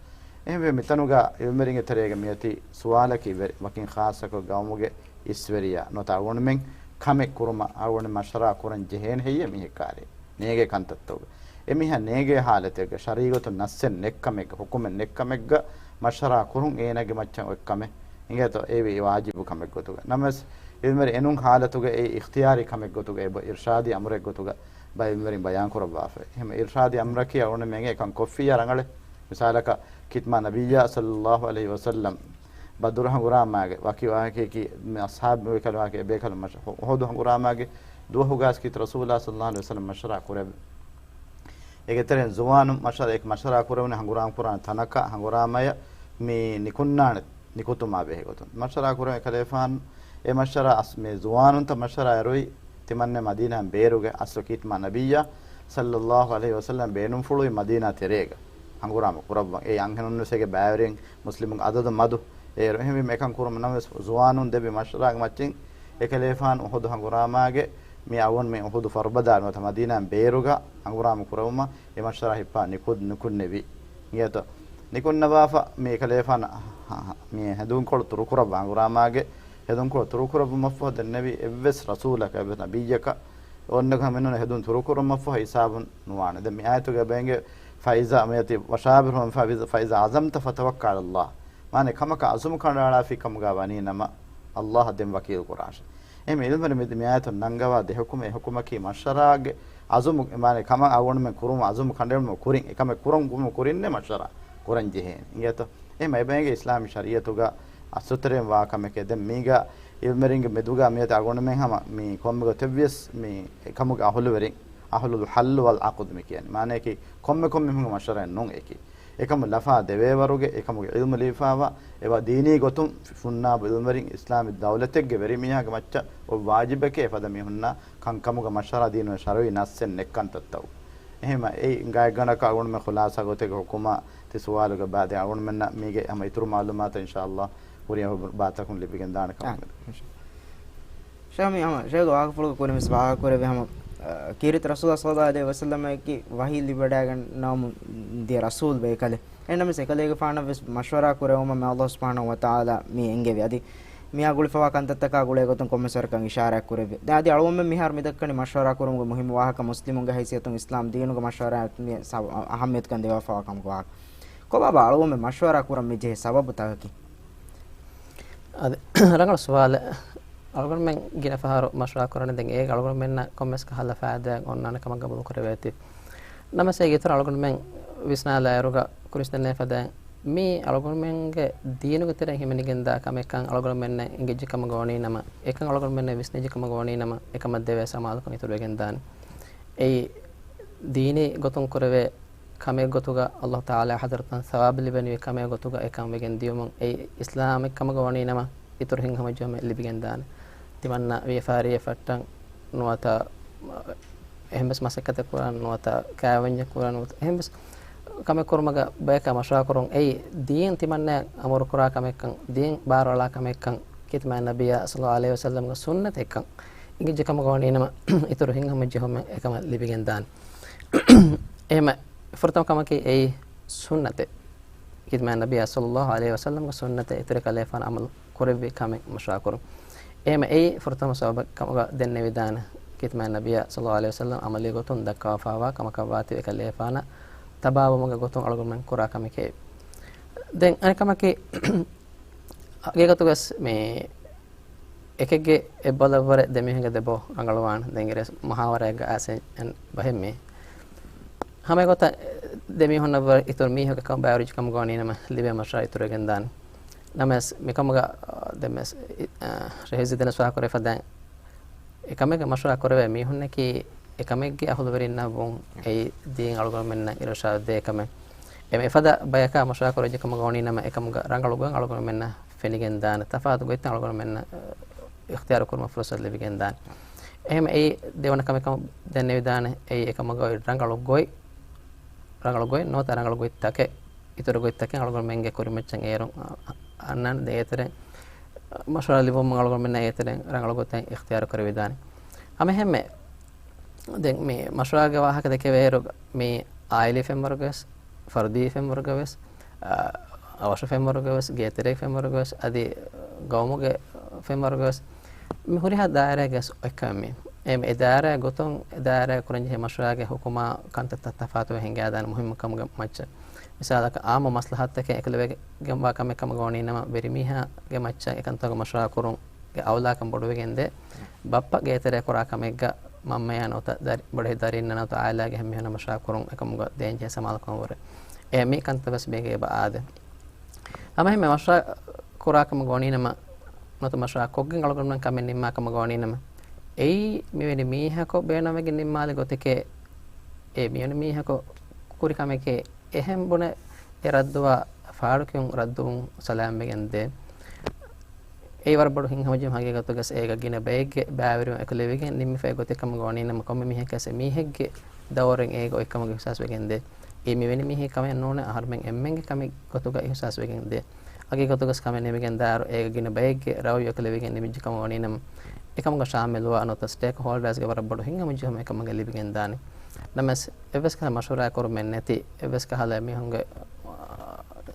އެހެންވެ މިތަނުގަ ޢިލްމުވެރިންގެ ތެރޭގަ މިއޮތީ ސުވާލަކީ ވެރި، ވަކިން ޚާއްޞަކޮށް ގައުމުގެ އިސްވެރިޔާ ނުވަތަ އަޅުގަނޑުމެން ކަމެއް ކުރުމަށް އަޅުގަނޑު މަޝްވަރާ ކުރަން ޖެހޭނެ ހެއްޔޭ މީހެއް ކާރި؟ ނޭގޭ ކަންތައްތަކުގަ. އެ މީހާ ނޭގޭ ޙާލަތެއްގަ ޝަރީޢަތުން ނައްސެއް ނެތްކަމެއްގަ، ޙުކުމެއް ނެތްކަމެއްގަ މަޝްވަރާ ކުރުން އޭނާގެ މައްޗަށް އޮތްކަމެއް އިނގޭތޯ އެ ވާޖިބު ކަމެއްގޮތުގަ. ނަމަވެސް ޢިލްމުވެރިން އެނޫން ޙާލަތުގަ އެ އިޚްތިޔާރީ ކަމެއްގޮތުގަ އެބަ އިރްޝާދީ އަމުރެއްގޮތުގަ ބައެއް ޢިލްމުވެރިން ބަޔާން ކުރައްވާފައި. އެހެން އިރްޝާދީ އަމްރަކީ އަޅުގަނޑު މެން އެކަން ކޮށްފިއްޔާ ރަނގަޅެއް. މިސާލަކަށް ކީރިތި ނަބިއްޔާ ޞައްލައްލާހު ޢަލައިހި ވަސައްލަމް ބަދުރު ހަނގުރާމާގެ ވަކި ވާހަކައަކީ މި އަޞްޙާބު ބޭކަލުން ވާހަކަ އެބޭކަލުން މަޝް-، އުޙުދު ހަނގުރާމާގެ ދުވަހުގައި ކީރިތި ރަސޫލާ ޞައްލައްލާހު ޢަލައިހި ވަސައްލަމް މަޝްވަރާ ކުރެއްވި. އޭގެ ތެރެއިން ޒުވާނުން މަޝްވަރާ، އެ މަޝްވަރާ ކުރެވުނީ ހަނގުރާމަ ކުރާނެ ތަނަކަށް ހަނގުރާމަޔަށް މި ނިކުންނާނެ ނިކުތުމާ ބެހޭ ގޮތުން. މަޝްވަރާ ކުރެވުނު އެކަލޭފާނު އެ މަޝްވަރާ އަސް-، މި ޒުވާނުންތައް މަޝްވަރާ އެރުވި ތިމަންނެ މަދީނާ ބޭރުގެ އަސްލު ކީރިތި ނަބިއްޔާ ޞައްލައްލާހު ޢަލައިހި ވަސައްލަމް ބޭނުންފުޅުވި މަދީނާ ތެރޭގަ ހަނގުރާމަ ކުރައްވަން. އެ އަންހެނުންވެސް އޭގެ ބައިވެރިން މުސްލިމުން އަދަދު މަދު އޭރު. އެހެންވީމަ އެކަން ކުރުމަށް ނަމަވެސް ޒުވާނުން ދެއްވި މަޝްވަރާގެ މައްޗިން އެކަލޭފާނު އުޙުދު ހަނގުރާމާގެ މި އަވަން މި އުޙުދު ފަރުބަދާ ނުވަތަ މަދީނާ ބޭރުގަ ހަނގުރާމަ ކުރެވުމަށް އެ މަޝްވަރާ ހިއްޕާ ނިކު-، ނުކުންނެވި. އިނގޭތޯ؟ ނިކުންނަވާފަ މި އެކަލޭފާނު މި ހެދުންކޮޅު ތުރުކުރައްވާ ހަނގުރާމާގެ ހެދުންކޮޅު ތުރުކުރައްވުމަށްފަހު ދެންނެވި އެއްވެސް ރަސޫލަކަށް އެއްވެސް ނަބިއްޔަކަށް އޮންނަ ކަމެއް ނޫން ހެދުން ތުރުކުރުމަށްފަހު ހިސާބުން ނުވާނެ. ދެން މި އާޔަތުގަ އެބައިނގޭ ފައިޒާ މިއޮތީ ވަޝާވިރުހުމް ފައިޒާ، فإذا عزمت فتوكل على الله. މާނަ ކަމަކަށް ޢަޒުމު ކަނޑައަޅާފި ކަމުގަ ވަނީ ނަމަ ﷲ އަށް ދެން ވަކީލު ކުރާށެ. އެހެން ޢިލްމުވެރިން މި އާޔަތުން ނަންގަވާ ދެ ޙުކުމެއް. ޙުކުމަކީ މަޝްވަރާގެ ޢަޒުމު، މާނަ ކަމަށް އަޅުގަނޑުމެން ކުރުމަށް ޢަޒުމު ކަނޑައެޅުމަށް ކުރިން، އެކަމެއް ކުރަން ކުރިންނޭ މަޝްވަރާ ކުރަން ޖެހޭނެ. އިނގޭތޯ؟ އެހެން އެބައިނގޭ އިސްލާމީ ޝަރީޢަތުގަ އަސްލުތެރެއިން ވާ ކަމެކޭ. ދެން މީގަ ޢިލްމުވެރިންގެ މެދުގަ މިއޮތީ އަޅުގަނޑުމެން ހަމަ މި ކޮންމެ ގޮތެއްވިޔަސް މި އެކަމުގެ އަހުލުވެރިން އަހުލުލް ޙައްލު ވަލް ޢަޤުދު މި ކިޔަނީ. މާނަޔަކީ ކޮންމެ ކޮންމެ މީހުންގެ މަޝްވަރާއެއް ނޫން އެކީ. އެކަމު ލަފާ ދެވޭވަރުގެ އެކަމުގެ ޢިލްމު ލިބިފައިވާ، އެވާ ދީނީ ގޮތުން ފުންނާބު ޢިލްމުވެރިން އިސްލާމީ ދައުލަތެއްގެ ވެރިމީހާގެ މައްޗަށް އޮތް ވާޖިބެކޭ އެފަދަ މީހުންނާ ކަންކަމުގެ މަޝްވަރާ ދީނުގެ ޝަރުޢީ ނައްސެއް ނެތް ކަންތައްތައް. އެހެންވެ އެއީ ގާތްގަނޑަކަށް އަޅުގަނޑުމެން ޚުލާޞާ ގޮތެއްގެ ޙުކުމާ ތި ސުވާލުގެ ބާ-، ދެން އަޅުގަނޑުމެންނަށް މީގެ ހަމަ އިތުރު މަޢުލޫމާތު އިންޝާﷲ ހުރިހާ ބާތަކުން ލިބިގެންދާނެ ކަމަށް. ޝާމި ހަމަ ޝޭޚް ވާހަކަފުޅުގެ ކުރިން ވެސް ވާހަކަ ކުރެއްވި ހަމަ، އަ، ކީރިތި ރަސޫލާ ޞައްލައްލާހު ޢަލައިހި ވަސައްލަމަކީ ވަޙީ ލިބިވަޑައިގަންނަވަމުން ދިޔަ ރަސޫލް ބޭކަލެއް. އެހެންނަމަވެސް އެކަލޭގެފާނަށް ވެސް މަޝްވަރާ ކުރެވުމަށް މި ﷲ ސުބްޙާނަހޫ ވަތަޢާލާ މި އެންގެވި. އަދި މިއާ ގުޅިފަވާ ކަންތައްތަކާ ގުޅޭ ގޮތުން ކޮންމެސް ވަރަކަށް އިޝާރާތް ކުރެއްވި. ދެން އަދި އަޅުގަނޑުމެން މިހާރު މިދައްކަނީ މަޝްވަރާ ކުރުމުގެ މުހިއްމު ވާހަކަ، މުސްލިމުންގެ ހައިސިއްޔަތުން އިސްލާމް ދީނުގެ މަޝްވަރާއަށް މި ސަބަ-، އަހައްމިޔަތުކަން ދެވާފަވާ ކަމުގެ ވާހަކަ. ކޮބާބާ އަޅުގަނޑުމެން މަޝްވަރާ ކުރަން މި ޖެހޭ ސަބަބުތަކަކީ؟ އަދި ރަނގަޅު ސުވާލެއް. އަޅުގަނޑުމެން ގިނަ ފަހަރު މަޝްވަރާ ކުރަނީ ދެން އޭގެ އަޅުގަނޑުމެންނަށް ކޮންމެސް ކަހަލަ ފައިދާއެއް އޮންނާނެ ކަމަށް ގަބޫލު ކުރެވޭތީ. ނަމަވެސް އޭގެ އިތުރަށް އަޅުގަނޑުމެން ވިސްނާލާއިރުގަ ކުރިން ދެންނެވި ފަދައިން މީ އަޅުގަނޑުމެންގެ ދީނުގެ ތެރެއިން ހިމެނިގެންދާ ކަމެއްކަން އަޅުގަނޑުމެންނަށް އެނގިއްޖެ ކަމަށް ގޮވަނީ ނަމަ، އެކަން އަޅުގަނޑުމެންނަށް ވިސްނިއްޖެ ކަމަށް ގޮވަނީ ނަމަ، އެކަމަށް ދެވޭ ސަމާލުކަން އިތުރުވެގެން ދާނެ. އެއީ ދީނީ ގޮތުން ކުރެވޭ ކަމެއް ގޮތުގަ ﷲ ތަޢާލާ ޙަޟްރަތުން ސަވާބު ލިބެނިވި ކަމެއް ގޮތުގަ އެކަން ވެގެން ދިޔުމުން އެއީ އިސްލާމެއް ކަމަށް ގޮވަނީ ނަމަ، އިތުރު ހިތްހަމަޖެހުމެއް ލިބިގެން ދާނެ. ތިމަންނަ ވިޔަފާރިއެއް ފައްޓަން ނުވަތަ އެހެންވެސް މަސައްކަތެއް ކުރަން ނުވަތަ ކާވެންޏެއް ކުރަން ނުވަތަ އެހެންވެސް ކަމެއް ކުރުމަކަށް ބަޔަކާ މަޝްވަރާ ކުރުން އެއީ ދީން ތިމަންނައަށް އަމުރު ކުރާ ކަމެއްކަން، ދީން ބާރުއަޅާ ކަމެއްކަން ކީރިތި މާތް ނަބިއްޔާ ޞައްލައްލާހު ޢަލައިހި ވަސައްލަމްގެ ސުންނަތެއްކަން އެނގިއްޖެ ކަމަށް ގޮވަނީ ނަމަ، އިތުރު ހިތްހަމަޖެހުމެއް އެކަމަށް ލިބިގެން ދާނެ. އެހެންމެ ފުރަތަމަ ކަމަކީ އެއީ ސުންނަތެއް. ކީރިތި މާތް ނަބިއްޔާ ޞައްލައްލާހު ޢަލައިހި ވަސައްލަމްގެ ސުންނަތަށް އިތުރު ކަލޭފާނު އަމަލު ކުރެއްވި ކަމެއް މަޝްވަރާ ކުރުން. އެހެންމެ އެއީ ފުރަތަމަ ސަބަބެއް ކަމުގަ ދެންނެވިދާނެ. ކީރިތި މާތް ނަބިއްޔާ ޞައްލައްލާހު ޢަލައިހި ވަސައްލަމް އަމަލީ ގޮތުން ދައްކަވާފައިވާ ކަމަކަށްވާތީ އެކަލޭފާނަށް ތަބާވުމުގެ ގޮތުން އަޅުގަނޑުމެން ކުރާ ކަމެކޭ. ދެން އަނެއް ކަމަކީ، ހަގީގަތުގަސް މި އެކެއްގެ އެއްބަލަށްވުރެ ދެމީހުންގެ ދެބޯ ރަނގަޅުވާނެ. ދެން އިރެސް މުހާވަރާއެއްގަ އައިސް އެން ބަހެއް މީ. ހަމައެގޮތަށް ދެމީހުންނަށްވުރެ އިތުރު މީހަކަށް ކަމަށް ބައިވެރިއްޖެ ކަމަށް ގޮވަނީ ނަމަ، ލިބޭ މަޝްވަރާ އިތުރުވެގެން ދާނެ. ނަމަވެސް މިކަމުގަ، އާ، ދެންވެސް، އާ، ރޭހި ޒީދަން ސުވާލު ކުރެވިފަދައިން އެކަމެއްގެ މަޝްވަރާ ކުރެވޭ މީހުންނަކީ، އެކަމެއްގެ އަހުލުވެރިންނަށްވުން އެއީ ދީން އަޅުގަނޑުމެންނަށް އިރުޝާދު ދޭ ކަމެއް. އެމެ އެފަދަ ބަޔަކާ މަޝްވަރާ ކުރެއްޖެ ކަމަށް ގޮވަނީ ނަމަ، އެކަމުގަ ރަނގަޅު ގޮތް އަޅުގަނޑުމެންނަށް ފެނިގެން ދާނެ. ތަފާތު ގޮތްތައް އަޅުގަނޑުމެންނަށް އިޚްތިޔާރު ކުރުމަށް ފުރުސަތު ލިބިގެން ދާނެ. އެހެން އެއީ ދެވަނަ ކަމެއް ކަމަށް ދެންނެވިދާނެ. އެއީ އެކަމުގަ އޮތް ރަނގަޅު ގޮތް، ރަނގަޅު ގޮތް ނުވަތަ ރަނގަޅު ގޮތްތަކެއް، އިތުރު ގޮތްތަކެއް އަޅުގަނޑުމެންގެ ކުރިމައްޗަށް އޭރުން އަންނާނެ. ދެން އޭތެރެއިން މަޝްވަރާ ލިބުމުން އަޅުގަނޑުމެންނަށް އޭތެރެއިން ރަނގަޅު ގޮތެއް އިޚްތިޔާރު ކުރެވިދާނެ. ހަމައެހެންމެ ދެން މި މަޝްވަރާގެ ވާހަކަ ދެކެވޭއިރު، މި އާއިލީ ފެންވަރުގަވެސް، ފަރުދީ ފެންވަރުގަވެސް، އާ، އަވަށު ފެންވަރުގަވެސް، ގޭތެރޭގެ ފެންވަރުގަވެސް، އަދި ގައުމުގެ ފެންވަރުގަވެސް، މި ހުރިހާ ދާއިރާގެ އޮތްކަމެއް މީ. އެ، އެ ދާއިރާ ގޮތުން، އެ ދާއިރާ ކުރަންޖެހޭ މަޝްވަރާގެ ޙުކުމާ ކަންތައްތައް ތަފާތުވެ ހިނގާދާނެ މުހިއްމު ކަމުގެ މައްޗަށް. މިސާލަކަށް، އާއްމު މަސްލަހަތުތަކެއް އެކުލެވިގެންވާ ކަމެއް ކަމަށް ގޮވަނީ ނަމަ، ވެރިމީހާގެ މައްޗަށް އެކަންތަކުގެ މަޝްވަރާ ކުރުން ގެ އައުލާކަން ބޮޑުވެގެންދޭ. ބައްޕަ ގޭތެރޭ ކުރާ ކަމެއްގަ މަންމަޔާ ނުވަތަ ދަރި-، ބޮޑެތި ދަރިންނާ ނުވަތަ އާއިލާގެ އެހެން މީހުންނާ މަޝްވަރާ ކުރުން އެކަމުގަ ދޭންޖެހޭ ސަމާލުކަމަށްވުރެ. އެ މި ކަންތައް ވެސް މީގެ އެބަ އާދޭ. ހަމައެހެންމެ މަޝްވަރާ ކުރާ ކަމަށް ގޮވަނީ ނަމަ، ނުވަތަ މަޝްވަރާ ކޮށްގެން އަޅުގަނޑުމެން ކަމެއް ނިންމާ ކަމަށް ގޮވަނީ ނަމަ، އެއީ މިވެނި މީހަކު ބޭނުންވެގެން ނިންމާލި ގޮތެކޭ، އެ މިވެނި މީހަކު ކުރި ކަމެކޭ، އެހެން ބުނެ އެ ރައްދުވާ ފާޑުކިޔުން ރައްދުވުން ސަލާމްވެގެން ދޭ. އެއީ ވަރަށް ބޮޑު ހިތްހަމަޖެހުމެއް. ހަގީގަތުގަސް އޭގަ ގިނަ ބައެއްގެ ބައިވެރިވުން އެކުލެވިގެން ނިންމިފައި ގޮތެއް ކަމަށް ގޮވަނީ ނަމަ، ކޮންމެ މީހަކަސް އެ މީހެއްގެ ދައުރެއް އޭގަ އޮތްކަމުގެ އިޙްސާސްވެގެން ދޭ. އެއީ މިވެނި މީހެއްގެ ކަމެއް ނޫނޭ، އަހަރުމެން އެންމެންގެ ކަމެއް ގޮތުގަ އިޙްސާސްވެގެން ދޭ. ހަގީގަތުގަސް ކަމެއް ނިމިގެން ދާއިރު އޭގަ ގިނަ ބައެއްގެ ރައުޔު އެކުލެވިގެން ނިމިއްޖެ ކަމަށް ވަނީ ނަމަ، އެކަމުގަ ޝާމިލުވާ ނުވަތަ ސްޓޭކް ހޯލްޑާސްގެ ވަރަށް ބޮޑު ހިތްހަމަޖެހުމެއް އެކަމުގަ ލިބިގެން ދާނެ. ނަމަވެސް، އެއްވެސް ކަހަލަ މަޝްވަރާ ކުރުމެއް ނެތި، އެއްވެސް ކަހަލަ މީހުންގެ، އާ،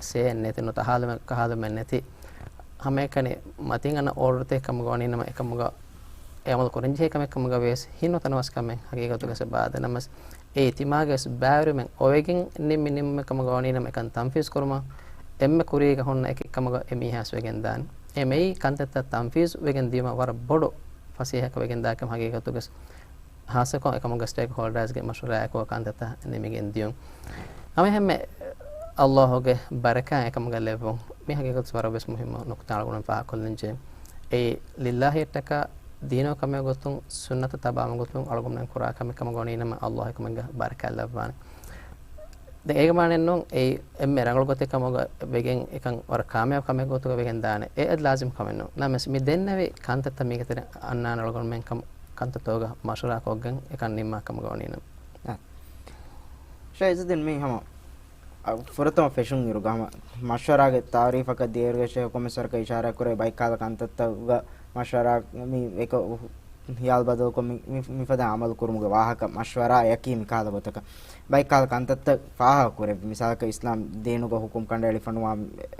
ސޭއެއް ނެތި ނުވަތަ ހާލުމެއް ކަހާލުމެއް ނެތި، ހަމައެކަނި މަތިން އަންނަ އޯޑަރުތަކެއް ކަމަށް ގޮވަނީ ނަމަ، އެކަމުގަ އެ އަމަލު ކުރަންޖެހޭ ކަމެއް ކަމުގަ ވިޔަސް ހިތްނުތަނަވަސް ކަމެއް ހަގީގަތުގަސް އެބަ އާދޭ. ނަމަވެސް، އެއީ ތިމާގެ ވެސް ބައިވެރިވުމެއް އޮވެގެން ނިންމި ނިންމުމެއް ކަމަށް ގޮވަނީ ނަމަ، އެކަން ތަންފީޒު ކުރުމަށް އެންމެ ކުރީގަ ހުންނަ އެކެއް ކަމުގަ އެ މީހާވެސް ވެގެން ދާނެ. އެ މެއީ ކަންތައްތައް ތަންފީޒު ވެގެން ދިޔުމަށް ވަރަށް ބޮޑު ފަސޭހައަކަށް ވެގެންދާ ކަމެއް ހަގީގަތުގަސް، ހާއްސަކޮށް އެކަމުގަ ސްޓޭކް ހޯލްޑާސްގެ މަޝްވަރާއެކު ކަންތައްތައް ނިމިގެން ދިޔުން. ހަމައެހެންމެ ﷲގެ ބަރަކާތް އެކަމުގަ ލެއްވުން. މި ހަގީގަތު ވަރަށް ވެސް މުހިއްމު ނުކުތާ އަޅުގަނޑު ފާހަގަކޮށްލަންޖެހޭ. އެއީ ލިއްލާހިއްޔަށްޓަކާ ދީނު ކަމެއް ގޮތުން، ސުންނަތަށް ތަބާވުމުގެ ގޮތުން އަޅުގަނޑުމެން ކުރާ ކަމެއް ކަމަށް ގޮނީ ނަމަ، އައްލާހު އެކަމެއްގަ ބަރަކާތް ލައްވާނެ. ދެން އޭގެ މާނައެއް ނޫން އެއީ އެންމެ ރަނގަޅު ގޮތެއް ކަމުގަ ވެގެން އެކަން ވަރަށް ކާމިޔާބު ކަމެއް ގޮތުގަ ވެގެން ދާނެ. އެ އަދި ލާޒިމް ކަމެއް ނޫން. ނަމަވެސް މި ދެންނެވި ކަންތައްތައް މީގެ ތެރެއަށް އަންނާނެ އަޅުގަނޑުމެން ކަން، ކަންތައްތަކުގަ މަޝްވަރާ ކޮށްގެން އެކަން ނިންމާ ކަމުގަ ވަނީ ނަމަ. އާ. ޝޭޚް އިޒުއްދީން މީ ހަމަ އަ، ފުރަތަމަ ފެށުން އިރުގަ ހަމަ މަޝްވަރާގެ ތާރީފަކަށް ދިޔައިރުގަ ޝޭޚް ކޮމެސް ވަރަކަށް އިޝާރާތް ކުރެވި ބައެއް ކަހަލަ ކަންތައްތަކުގަ މަޝްވަރާ މި އެކަ ހިޔާލު ބަދަލުކޮށް މި، މި، މިފަދަ އަމަލު ކުރުމުގެ ވާހަކަ މަޝްވަރާއަކީ މި ކަހަލަ ގޮތަކަށް ބައެއް ކަހަލަ ކަންތައްތައް ފާހަގަ ކުރެވި. މިސާލަކަށް އިސްލާމް ދީނުގަ ހުކުމް ކަނޑައެޅިފަ ނުވާ،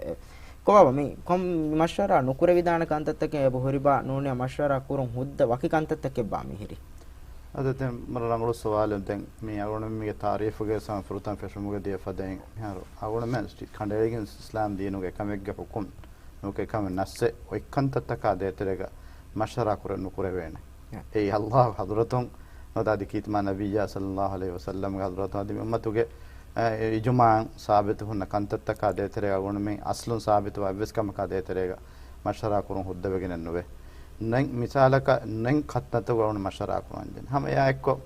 އެ، ކޮބާބާ މި ކޮން މަޝްވަރާ ނުކުރެވިދާނެ ކަންތައްތަކެއް އެބަ ހުރިބާ ނޫނީ މަޝްވަރާ ކުރުން ހުއްދަ ވަކި ކަންތައްތަކެއްބާ މި ހިރީ؟ އަދި ދެން މަރަށް ރަނގަޅު ސުވާލެއް. ދެން މި އަޅުގަނޑުމެން މީގެ ތާރީފުގެ ސަމަ ފުރަތަމަ ފެށުމުގަ ދިޔަ ފަދައިން މިހާރު އަޅުގަނޑުމެން ކަނޑައެޅިގެން އިސްލާމް ދީނުގެ އެކަމެއްގެ ހުކުމް ނުކެ އެކަމެއް ނައްސެއް އޮތް ކަންތައްތަކާ ދޭތެރޭގަ މަޝްވަރާ ކުރެ ނުކުރެވޭނެ. އެއީ އައްލާހު ޙަޟްރަތުން ނުވަތަ އަދި ކީރިތި މާ ނަބިއްޔާ ޞައްލައްލާހު ޢަލައިހި ވަސައްލަމްގެ ޙަޟްރަތުން އަދި މި އުއްމަތުގެ، އެ، އިޖުމާޢުން ސާބިތު ހުންނަ ކަންތައްތަކާ ދޭތެރޭގަ އަޅުގަނޑުމެން އަސްލުން ސާބިތުވާ އެއްވެސް ކަމަކާ ދޭތެރޭގަ މަޝްވަރާ ކުރުން ހުއްދަވެގެނެއް ނުވޭ. ނެން މިސާލަކަށް ނެން ކަންތައްތަކުގަ އަޅުގަނޑު މަޝްވަރާ ކުރަންޖެހޭ. ހަމަ އެއާއެއްކޮށް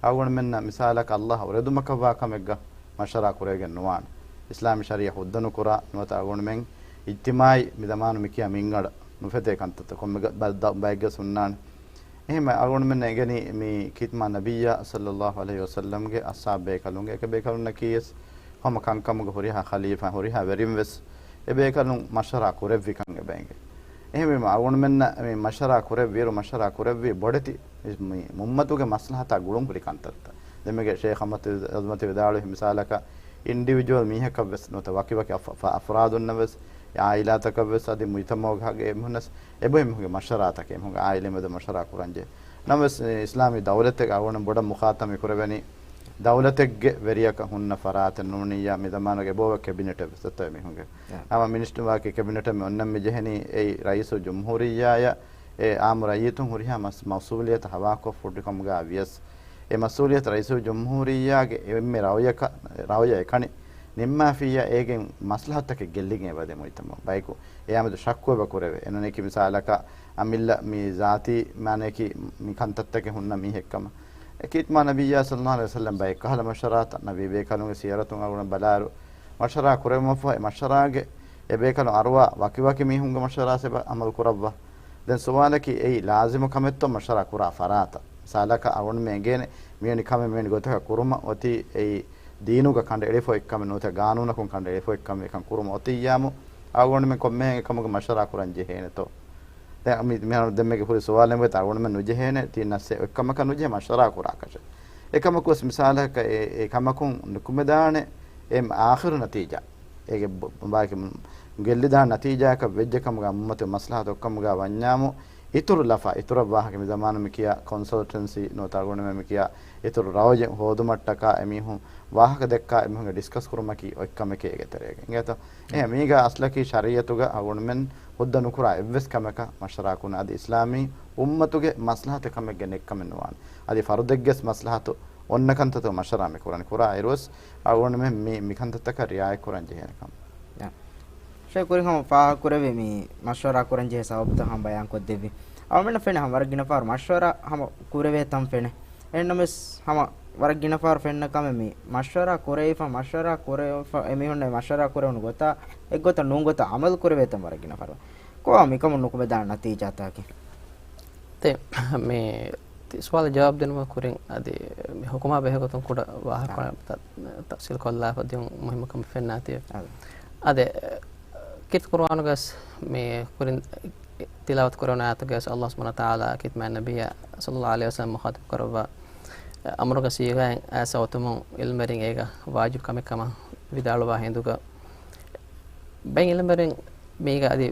އަޅުގަނޑުމެންނަށް މިސާލަކަށް އައްލާހަށް އުރެދުމަކަށްވާ ކަމެއްގަ މަޝްވަރާ ކުރެވިގެން ނުވާނެ. އިސްލާމީ ޝަރީޢަ ހުއްދަ ނުކުރާ ނުވަތަ އަޅުގަނޑުމެން އިޖްތިމާޢީ މި ޒަމާނު މިކިޔާ މިންގަނޑަށް ނުފެދޭ ކަންތައްތައް ކޮންމެ ގަ-، ބަ-، ދަ-، ބައެއްގަސް ހުންނާނެ. އެހެންވެ އަޅުގަނޑުމެން އެނގެނީ މި ކީރިތި މާ ނަބިއްޔާ ޞައްލައްލާހު ޢަލައިހި ވަސައްލަމްގެ އަޞްޙާބު ބޭކަލުންގެ އެކަ ބޭކަލުންނަކީވެސް ހަމަ ކަންކަމުގެ ހުރިހާ ޚަލީފާ، ހުރިހާ ވެރިން ވެސް އެ ބޭކަލުން މަޝްވަރާ ކުރެއްވިކަން އެބަ އެނގޭ. އެހެންވީމަ އަޅުގަނޑުމެންނަށް މި މަޝްވަރާ ކުރެއްވިއިރު، މަޝްވަރާ ކުރެއްވީ ބޮޑެތި މި އުއްމަތުގެ މަސްލަހަތާ ގުޅުން ހުރި ކަންތައްތައް. ދެންމެގެ ޝޭޚް އަޙްމަދު ޢަޒުމަތީ ވިދާޅުވި މިސާލަކަށް އިންޑިވިޖުއަލް މީހަކަށްވެސް ނުވަތަ ވަކިވަކި އަފް-، އަފް-، އަފްރާދުންނަށްވެސް އެ ޢާއިލާތަކަށްވެސް އަދި މުޖްތަމަޢުގެ އެމީހުންނަސް އެބަހުރި މީހުންގެ މަޝްވަރާތަކެއް، މީހުންގެ ޢާއިލާ މެދު މަޝްވަރާ ކުރަންޖެހޭ. ނަމަވެސް، އިސްލާމީ ދައުލަތެއް އަޅުގަނޑު ބޮޑަށް މުޚާތަބް މި ކުރެވެނީ ދައުލަތެއްގެ ވެރިޔަކަށް ހުންނަ ފަރާތެއް ނޫނިއްޔާ، މި ޒަމާނުގެ އެބައޮތް ކެބިނެޓެއް ވެސް އޮތް އެމީހުންގެ. އާ. ހަމަ މިނިސްޓަރ ވާކި ކެބިނެޓެއް މި އޮންނަން މި ޖެހެނީ އެއީ ރައީސުލް ޖުމްހޫރިއްޔާއަށް އެ އާއްމު ރައްޔިތުން ހުރިހާ މަސް-، މަސްއޫލިއްޔަތު ހަވާކޮށް ފުއްޓިކަމުގަ ވިޔަސް، އެ މަސްއޫލިއްޔަތު ރައީސުލް ޖުމްހޫރިއްޔާގެ އެންމެ ރައުޔަކަށް، ރައުޔަ އެކަނި ނިންމާފިއްޔާ އޭގެން މަސްލަހަތަކެއް ގެއްލިގެން އެބަދޭ މުޖްތަމަޢު. ބަޔަކު އެއާމެދު ޝައްކު އެބަ ކުރެވޭ. އެނޫނެކި މިސާލަކަށް އަމިއްލަ މި ޒާތީ މާނަޔަކީ މި ކަންތައްތަކެއް ހުންނަ މީހެއްކަމަށް. އެ ކީރިތި މާ ނަބިއްޔާ ޞައްލައްލާހު ޢަލައިހި ވަސައްލަމް ބައެއް ކަހަލަ މަޝްވަރާތައް ނަބީ ބޭކަލުންގެ ސީރަތުން އަޅުގަނޑު ބަލާއިރު، މަޝްވަރާ ކުރެވުމަށްފަހު އެ މަޝްވަރާގެ އެ ބޭކަލުން އަރުވާ ވަކިވަކި މީހުންގެ މަޝްވަރާސް އެބަ އަމަލު ކުރައްވާ. ދެން ސުވާލަކީ އެއީ ލާޒިމު ކަމެއްތޯ މަޝްވަރާ ކުރާ ފަރާތަށް؟ މިސާލަކަށް އަޅުގަނޑުމެން އެނގޭނެ މިވެނި ކަމެއް މިވެނި ގޮތަކަށް ކުރުމަށް އޮތީ އެއީ ދީނުގަ ކަނޑައެޅިފަ އޮތް ކަމެއް ނުވަތަ ގާނޫނަކުން ކަނޑައެޅިފަ އޮތް ކަމެއް. އެކަން ކުރުމަށް އޮތިއްޔާމު އަޅުގަނޑުމެން ކޮންމެހެން އެކަމުގެ މަޝްވަރާ ކުރަން ޖެހޭނެތޯ؟ ދެން މި-، މިހާރު ދެންމެގެ ހުރި ސުވާލެއް ވޭތަ އަޅުގަނޑުމެން ނުޖެހޭނެ ތީ ނައްސެއް އޮތް ކަމަކަށް ނުޖެހޭ މަޝްވަރާ ކުރާކަށެއް. އެކަމަކުވެސް މިސާލަކަށް އެ، އެ ކަމަކުން ނުކުމެދާނެ އެ އާޚިރު ނަތީޖާ. އޭގެ ބ-، ބާކި ގެއްލިދާނެ ނަތީޖާއަކަށް ވެއްޖެ ކަމުގަ އުއްމަތުގެ މަސްލަހަތު އޮތްކަމުގަ ވަންޏާމު، އިތުރު ލަފާ، އިތުރަށް ވާހަކަ މި ޒަމާނު މި ކިޔާ ކޮންސަލްޓެންސީ ނުވަތަ އަޅުގަނޑުމެން މި ކިޔާ އިތުރު ރައުޔެއް ހޯދުމަށްޓަކާ އެމީހުން ވާހަކަ ދެއްކާ އެމީހުންގެ ޑިސްކަސް ކުރުމަކީ އޮތް ކަމެކޭ އޭގެ ތެރޭގަ. އިނގޭތޯ؟ އެހެން މީގަ އަސްލަކީ ޝަރީޢަތުގަ އަޅުގަނޑުމެން ހުއްދަ ނުކުރާ އެއްވެސް ކަމަކަށް މަޝްވަރާ ކުރުން. އަދި އިސްލާމީ އުއްމަތުގެ މަސްލަހަތެއް ކަމެއްގެ ނެއްކަމެއް ނުވާނެ. އަދި ފަރުދެއްގެސް މަސްލަހަތު އޮންނަ ކަންތައްތައް މަޝްވަރާ މި ކުރަނީ. ކުރާ އިރުވެސް އަޅުގަނޑުމެން މި، މި ކަންތައްތަކަށް ރިއާޔަތް ކުރަން ޖެހޭނެ ކަމަށް. ޔާ. ޝޭޚް ކުރިން ހަމަ ފާހަގަ ކުރެވި މި މަޝްވަރާ ކުރަން ޖެހޭ ސަބަބުތައް ހަމަ ބަޔާން ކޮށްދެއްވި. އަޅުގަނޑަށް ފެނޭ ހަމަ ވަރަށް ގިނަ ފަހަރު މަޝްވަރާ ހަމަ ކުރެވޭ ތަން ފެނޭ. އެހެންނަމަވެސް ހަމަ ވަރަށް ގިނަ ފަހަރު ފެންނަ ކަމެއް މި މަޝްވަރާ ކުރެވިފަ، މަޝްވަރާ ކުރެވިފަ، އެމީހުންނަށް މަޝްވަރާ ކުރެވުނު ގޮތާ، އެއްގޮތަށް ނޫން ގޮތަށް އަމަލު ކުރެވޭ ތަން ވަރަށް ގިނަ ފަހަރު. ކޮބާ މިކަމުން ނުކުމެދާނެ ނަތީޖާތަކެއް؟ ދެން މި ތި ސުވާލަށް ޖަވާބު ދިނުމަށް ކުރިން އަދި މި ހުކުމާ ބެހޭ ގޮތުން ކުޑަ ވާހަކަ އާ. ތަ-، ތަފްސީލް ކޮށްލާފަ ދިޔުން މުހިއްމު ކަމެއް ފެންނާތީ. އާ. އަދި ކީރިތި ޤުރުއާނުގަސް މި ކުރިން ތިލާވަތު ކުރެވުނު އާޔަތުގަސް ﷲ ސުބްޙާނަހޫ ވަތަޢާލާ ކީރިތި މާތް ނަބިއްޔާ ޞައްލައްލާހު ޢަލައިހި ވަސައްލަމް މުޚާޠަބު ކުރައްވާ އަމުރުގެ ސީޣާއިން އައިސް އޮތުމުން ޢިލްމުވެރިން އޭގަ ވާޖިބު ކަމެއް ކަމަށް ވިދާޅުވާ ހިނދުގަ ބައެއް ޢިލްމުވެރިން މީގަ އަދި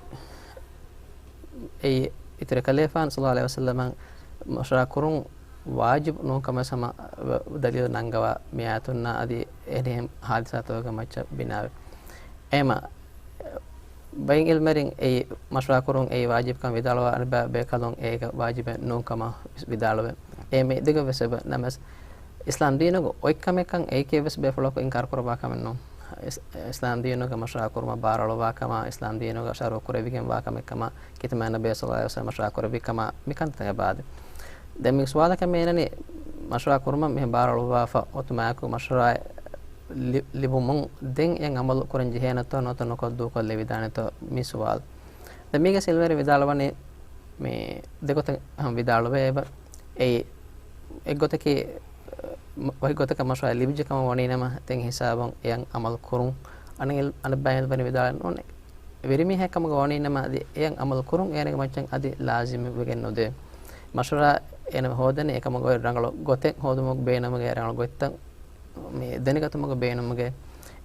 އެއީ އިތުރު ކަލޭފާން ޞައްލައްލާހު ޢަލައިހި ވަސައްލަމަށް މަޝްވަރާ ކުރުން ވާޖިބު ނޫން ކަމަށް ހަމަ ދަލީލު ނަންގަވާ މި އާޔަތުންނާ އަދި އެހެނިހެން ޙާދިސާތަކުގެ މައްޗަށް ބިނާވެ. އެހެމަ ބައެއް ޢިލްމުވެރިން އެއީ މަޝްވަރާ ކުރުން އެއީ ވާޖިބު ކަމަށް ވިދާޅުވާ އަނެއްބައި ބޭކަލުން އޭގަ ވާޖިބެއް ނޫން ކަމަށް ވިދާޅުވެ. އެ މި ދިގަ ވެސް އެބަ ނަމަވެސް އިސްލާމް ދީނުގަ އޮތް ކަމެއްކަން އެއީކީ ވެސް ބޭފުޅަކު އިންކާރު ކުރައްވާ ކަމެއް ނޫން. އިސް-، އިސްލާމް ދީނުގަ މަޝްވަރާ ކުރުމަށް ބާރުއަޅުއްވާ ކަމަށް، އިސްލާމް ދީނުގަ ޝަރުޢު ކުރެވިގެންވާ ކަމެއް ކަމަށް، ކިތަމާ ނަބީ ޞައްލަﷲ ޢަލައިހި ވަސައްލަމަ މަޝްވަރާ ކުރެއްވި ކަމަށް މިކަންތައް އެބައާދޭ. ދެން މި ސުވާލަކަށް މިއެނަނީ، މަޝްވަރާ ކުރުމަށް މިހެން ބާރުއަޅުއްވާފަ އޮތުމާއެކު މަޝްވަރާ ލި-، ލިބުމުން ދެން އެއަށް އަމަލު ކުރަން ޖެހޭނެތޯ ނުވަތަ ނުކޮށް ދޫކޮށް ލެވިދާނެތޯ މި ސުވާލު. ދެން މީގެ ސިލްވެރި ވިދާޅުވަނީ މި ދެގޮތަށް ހަމަ ވިދާޅުވޭ އެބަ. އެއީ އެއްގޮތަކީ، އަ، ވަކި ގޮތަކަށް މަޝްވަރާ ލިބިއްޖެ ކަމަށް ވަނީނަމަ، ދެން ހިސާބުން އެއަށް އަމަލު ކުރުން. އަނެއް އިލް-، އަނެއް ބައެއް ވެރިން ވިދާޅުވަނީ ނޫނޭ. ވެރިމީހެއް ކަމުގަ ވަނީނަމަ، އަދި އެއަށް އަމަލު ކުރުން އޭނަގެ މައްޗަށް އަދި ލާޒިމް ވެގެން ނުދޭ. މަޝްވަރާ އޭނަ ހޯދަނީ އެކަމުގައި ރަނގަޅު ގޮތެއް ހޯދުމުގެ ބޭނުމުގެ ރަނގަޅު ގޮތްތައް މި ދެނެގަތުމުގެ ބޭނުމުގެ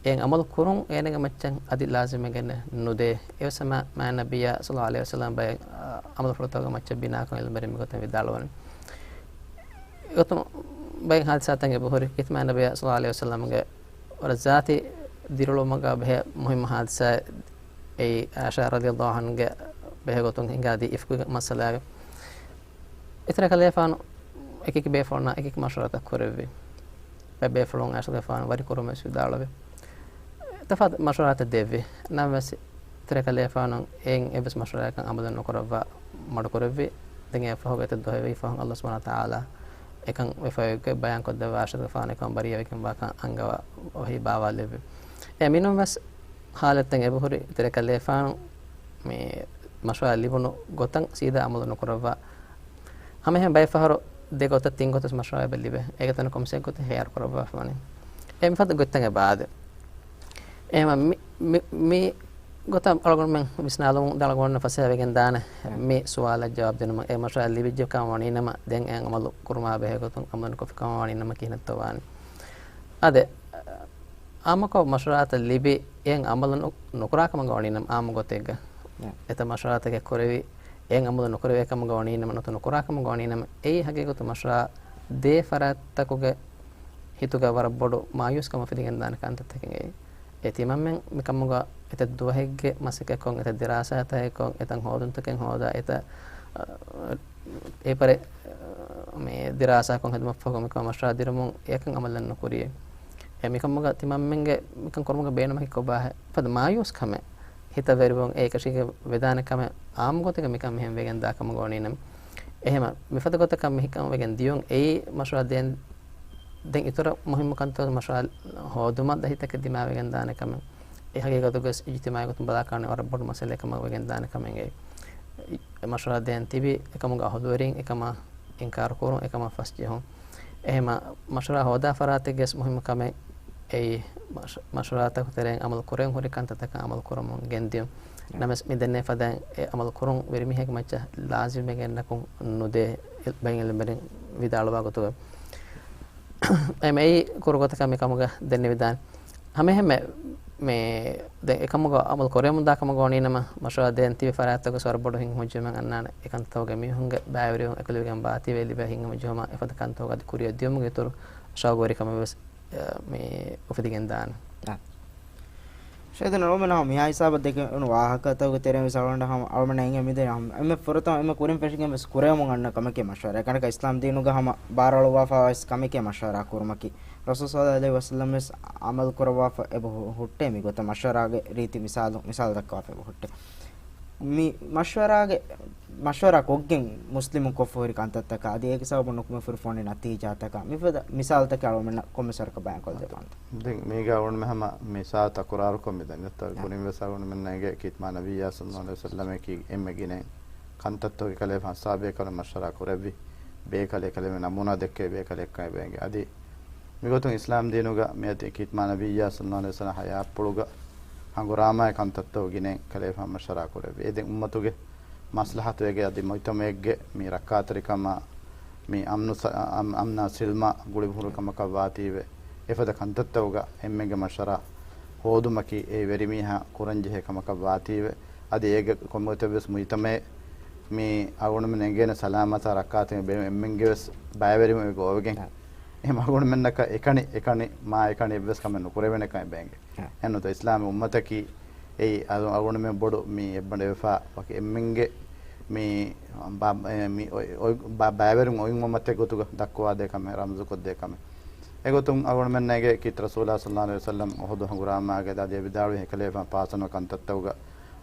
އެއަށް އަމަލު ކުރުން އޭނަގެ މައްޗަށް އަދި ލާޒިމްވެގެން ނުދޭ. އެވެސް ހަމަ މާތް ނަބިއްޔާ ޞައްލަﷲ ޢަލައިހި ވަސައްލަމަ ބައެއް، އާ، އަމަލުފުޅުތަކުގެ މައްޗަށް ބިނާކޮށް އިލްމުވެރިން މިގޮތަށް ވިދާޅުވަނީ. އެގޮތުން ބައެއް ހާދިސާތައް އެބަހުރި، ކިތަމާ ނަބިއްޔާ ޞައްލަﷲ ޢަލައިހި ވަސައްލަމަގެ ވަރަށް ޒާތީ ދިރިއުޅުމުގަ ބެހޭ މުހިއްމު ހާދިސާއެއް އެއީ ޢާއިޝާ ރަޟިޔަﷲ ޢަންހާގެ ބެހޭގޮތުން ހިނގާދީ އިފްކުގެ މައްސަލާގެ. އެތެރެ ކަލޭފާނު އެކި ބޭފުޅުންނާ އެކި މަޝްވަރާތައް ކުރެއްވި. ބައެއް ބޭފުޅުން ޢާއިޝާގެފާނު ވަރިކުރުން ވެސް ވިދާޅުވި. ތަފާތު މަޝްވަރާތައް ދެއްވި. ނަމަވެސް ތެރެ ކަލޭފާނު އެއިން އެއްވެސް މަޝްވަރާއަކަށް އަމަލެއް ނުކުރައްވާ މަޑުކުރެއްވި. ދެން އެއަށްފަހުގަ އެތައް ދުވަހެއް ވީ ފަހުން ﷲ ސުބްޙާނަހޫ ވަތަޢާލާ އެކަން ވެފައިވެގެން ބަޔާންކޮށްދެއްވާ ޢާއިޝާގެފާނު އެކަން ބަރީއަވެގެންވާކަން އަންގަވާ ވަޙީ ބާވާލެއްވި. އެ މިނޫން ވެސް ހާލަތްތައް އެބަހުރި ތެރެ ކަލޭފާނު މި މަޝްވަރާ ލިބުނު ގޮތަށް ސީދާ އަމަލު ނުކުރައްވާ. ހަމައެހެން ބައެއް ފަހަރު ދެ ގޮތަށް ތިން ގޮތަށް މަޝްވަރާ އެބަ ލިބޭ. އޭގެ ތަނަކު ކޮންމެސް އެއް ގޮތެއް ހަޔާރު ކުރައްވާފަ ވަނީ. އެ މިފަދަ ގޮތްތައް އެބަ އާދޭ. އެހެން މި، މި، މި ގޮތަށް އަޅުގަނޑުމެން ވިސްނާލުމުން ދަޅަގަނޑު ފަސޭހަވެގެން ދާނެ މި ސުވާލަށް ޖަވާބު ދިނުމަށް. އެ މަޝްވަރާ ލިބިއްޖެ ކަމަށް ވަނީނަމަ ދެން އެ އަމަލު ކުރުމާ ބެހޭ ގޮތުން އަމަލު ނުކޮށްފި ކަމަށް ވަނީނަމަ ކިހިނެއްތޯ ވާނީ. އާދެ، އާއްމުކޮށް މަޝްވަރާތައް ލިބި އެއަށް އަމަލު ނު-، ނުކުރާ ކަމަށް ވަނީނަމަ އާއްމު ގޮތެއްގަ އެތައް މަޝްވަރާތަކެއް ކުރެވި އެއަށް އަމަލު ނުކުރެވޭ ކަމުގަ ވަނީނަމަ ނުވަތަ ނުކުރާ ކަމުގަ ވަނީނަމަ، އެއީ ހަގީގަތު މަޝްވަރާ ދޭ ފަރާތްތަކުގެ ހިތުގަ ވަރަށް ބޮޑު މާޔޫސްކަމެއް އުފެދިގެންދާނެ ކަންތައްތަކެއް އެއީ. އެ ތިމަންމެން މިކަމުގަ އެތައް ދުވަހެއްގެ މަސައްކަތްކޮށް، އެތައް ދިރާސާތަކެއްކޮށް، އެތައް ހޯދުންތަކެއް ހޯދާ، އެތައް، އަ، އެ ޕަރެ، އަ، މި ދިރާސާކޮށް ހެދުމަށްފަހު މިކަމަށް މަޝްވަރާ ދިނުމުން އެއަކަށް އަމަލެއް ނުކުރިއޭ. އެ މިކަމުގަ ތިމަންމެންގެ މިކަން ކުރުމުގެ ބޭނުމަކީ ކޮބާހޭ؟ ފަދަ މާޔޫސްކަމެއް، ހިތަށް ވެރިވުން އެކަށީގެ ވެދާނެ ކަމެއް އާއްމު ގޮތެއްގަ މިކަން މިހެން ވެގެން ދާ ކަމުގަ ވަނީނަމަ. އެހެމަ މިފަދަ ގޮތަކަށް މިކަން ވެގެން ދިޔުން އެއީ މަޝްވަރާ ދޭން، ދެން އިތުރަށް މުހިއްމު ކަންތައް މަޝްވަރާ ހޯދުމަށް ދަތިތަކެއް ދިމާވެގެން ދާނެ ކަމެއް. އެ ހަގީގަތުގަ ވެސް އިޖްތިމާޢީ ގޮތުން ބަލާކަމަށް ވަރަށް ބޮޑު މައްސަލައެއް ކަމަށް ވެގެން ދާނެ ކަމެއް އެއީ. މަޝްވަރާ ދޭން ތިބި އެކަމުގަ އަހުލުވެރިން އެކަމަށް އިންކާރު ކުރުން، އެކަމަށް ފަސްޖެހުން. އެހެމަ މަޝްވަރާ ހޯދާ ފަރާތެއްގެ ވެސް މުހިއްމު ކަމެއް އެއީ، މަޝް-، މަޝްވަރާތަކުގެ ތެރެއިން އަމަލު ކުރެވެން ހުރި ކަންތައްތަކަށް އަމަލު ކުރަމުން ގެންދިޔުން. ނަމަވެސް މި ދެންނެވި ފަދައިން އެ އަމަލު ކުރުން ވެރިމީހެއްގެ މައްޗަށް ލާޒިމްވެގެންނަކުން ނުދޭ، ބައެއް އިލްމުވެރިން ވިދާޅުވާ ގޮތުގަ. އެ މެއި ކުރު ގޮތަކަށް މި ކަމުގަ ދެންނެވިދާނެ. ހަމައެހެންމެ މި ދެ-، އެކަމުގަ އަމަލު ކުރެވެމުންދާ ކަމުގަ ވަނީނަމަ، މަޝްވަރާ ދޭން ތިބި ފަރާތްތަކުގަ ވަރަށް ބޮޑު ހިތްހަމަޖެހުމެއް އަންނާނެ. އެ ކަންތައްތަކުގަ މީހުންގެ ބައިވެރިވުން އެކުލެވިގެން ވާތީވެ ލިބޭ ހިތްހަމަޖެހުމާ އެފަދަ ކަންތަކުގަ އަދި ކުރިއަށް ދިޔުމުގެ އިތުރު ޝައުގުވެރިކަމެއް ވެސް އެ، މި އުފެދިގެން ދާނެ. އާ. ޝައިދު އަޅުމެން ހަމަ މިހާ ހިސާބަށް ދެކެވުނު ވާހަކަތަކުގެ ތެރެއިން ވެސް އަޅުގަނޑަށް ހަމަ އަޅުމެންނަށް އެނގޭ މިދެން ހަމަ އެންމެ ފުރަތަމަ އެންމެ ކުރިން ފެށިގެން ވެސް ކުރެވެމުން އަންނަ ކަމެކޭ މަޝްވަރާ. އެކަނިކަ އިސްލާމް ދީނުގަ ހަމަ ބާރުއަޅުއްވާފަވާ ވެސް ކަމެކޭ މަޝްވަރާ ކުރުމަކީ. ރަސޫލު ޞައްލަﷲ ޢަލައިހި ވަސައްލަމަ ވެސް އަމަލު ކުރައްވާފަ އެބަ ހު-، ހުއްޓޭ މި ގޮތަށް މަޝްވަރާގެ ރީތި މިސާލު، މިސާލު ދައްކަވާފަ އެބަ ހުއްޓޭ. މި މަޝްވަރާގެ، މަޝްވަރާ ކޮށްގެން މުސްލިމުން ކޮށްފަ ހުރި ކަންތައްތަކާ އަދި އޭގެ ސަބަބުން ނުކުމެ ފުރި ފޯނި ނަތީޖާތަކާ މިފަދަ މިސާލުތަކެއް އަޅުގަނޑުމެންނަށް ކޮންމެސް ވަރަކަށް ބަޔާން ކޮށްދެއްވާންތަ؟ ދެން މީގަ އަޅުގަނޑުމެން ހަމަ މިސާލު ތަކުރާރުކޮށް މިދަނީ. ދައްތަ ކުރިން ވެސް އަޅުގަނޑުމެންނަށް އެނގޭ ކީރިތި މާތް ނަބިއްޔާ ޞައްލަﷲ ޢަލައިހި ވަސައްލަމަކީ އެންމެ ގިނައިން ކަންތައްތަކުގެ ކަލޭފާނު ސާބޭކަލުން މަޝްވަރާ ކުރެއްވި، ބޭކަލެއް ކަލޭމެން ނަމޫނާ ދެއްކޭ ބޭކަލެއްކަން އެބަ އެނގޭ. އަދި މިގޮތުން އިސްލާމް ދީނުގަ މިއަދި ކީރިތި މާތް ނަބިއްޔާ ޞައްލަﷲ ޢަލައިހި ވަސައްލަމަ ޙަޔާތްޕުޅުގަ ހަނގުރާމައި ކަންތައްތަކުގަ ގިނައިން ކަލޭފާނު މަޝްވަރާ ކުރެއްވި. އެ ދެން އުއްމަތުގެ މަސްލަހަތު އެނގޭ އަދި މުޖްތަމަޢެއްގެ މި ރައްކާތެރިކަމާ، މި އަމްނު ސަ-، އަމް-، އަމްނާ ސިލްމާ ގުޅި ހުރި ކަމަކަށް ވާތީވެ، އެފަދަ ކަންތައްތަކުގަ އެންމެންގެ މަޝްވަރާ ހޯދުމަކީ އެ ވެރިމީހާ ކުރަންޖެހޭ ކަމަކަށް ވާތީވެ، އަދި އޭގެ ކޮންމެ ގޮތެއްވެސް މުޖްތަމަޢެއް މި އަޅުގަނޑުމެން އެނގޭނެ ސަލާމަތާ ރައްކާތެރި ބޭނުން އެންމެންގެވެސް ބައިވެރިވުން އެބަ ގޮވެގެން. އެހެން އަޅުގަނޑުމެންނަކަށް އެކަނި، އެކަނި، މާ އެކަނި އެއްވެސް ކަމެއް ނުކުރެވޭނެކަން އެބަ އެނގޭ. އެހެންނުތަ އިސްލާމީ އުއްމަތަކީ އެއީ އަޅު-، އަޅުގަނޑުމެން ބޮޑު މި އެއްބަނޑު އެވެފާ ވަކި އެންމެންގެ މި ބަ-، އެ، މި އޮތް، އޮތް ބަ-، ބައިވެރިން އޮތް އުއްމަތެއް ގޮތުގަ ދައްކަވާދޭ ކަމެއް، ރަމްޒުކޮށްދޭ ކަމެއް. އެގޮތުން އަޅުގަނޑުމެންނަށް އެނގޭ ކީރިތި ރަސޫލާ ޞައްލަﷲު ޢަލައިހި ވަސައްލަމް އުޙުދު ހަނގުރާމާގައި އަދި އެ ވިދާޅުވި އެކަލޭގެފާނު ފާސްވަނަ ކަންތައްތަކުގަ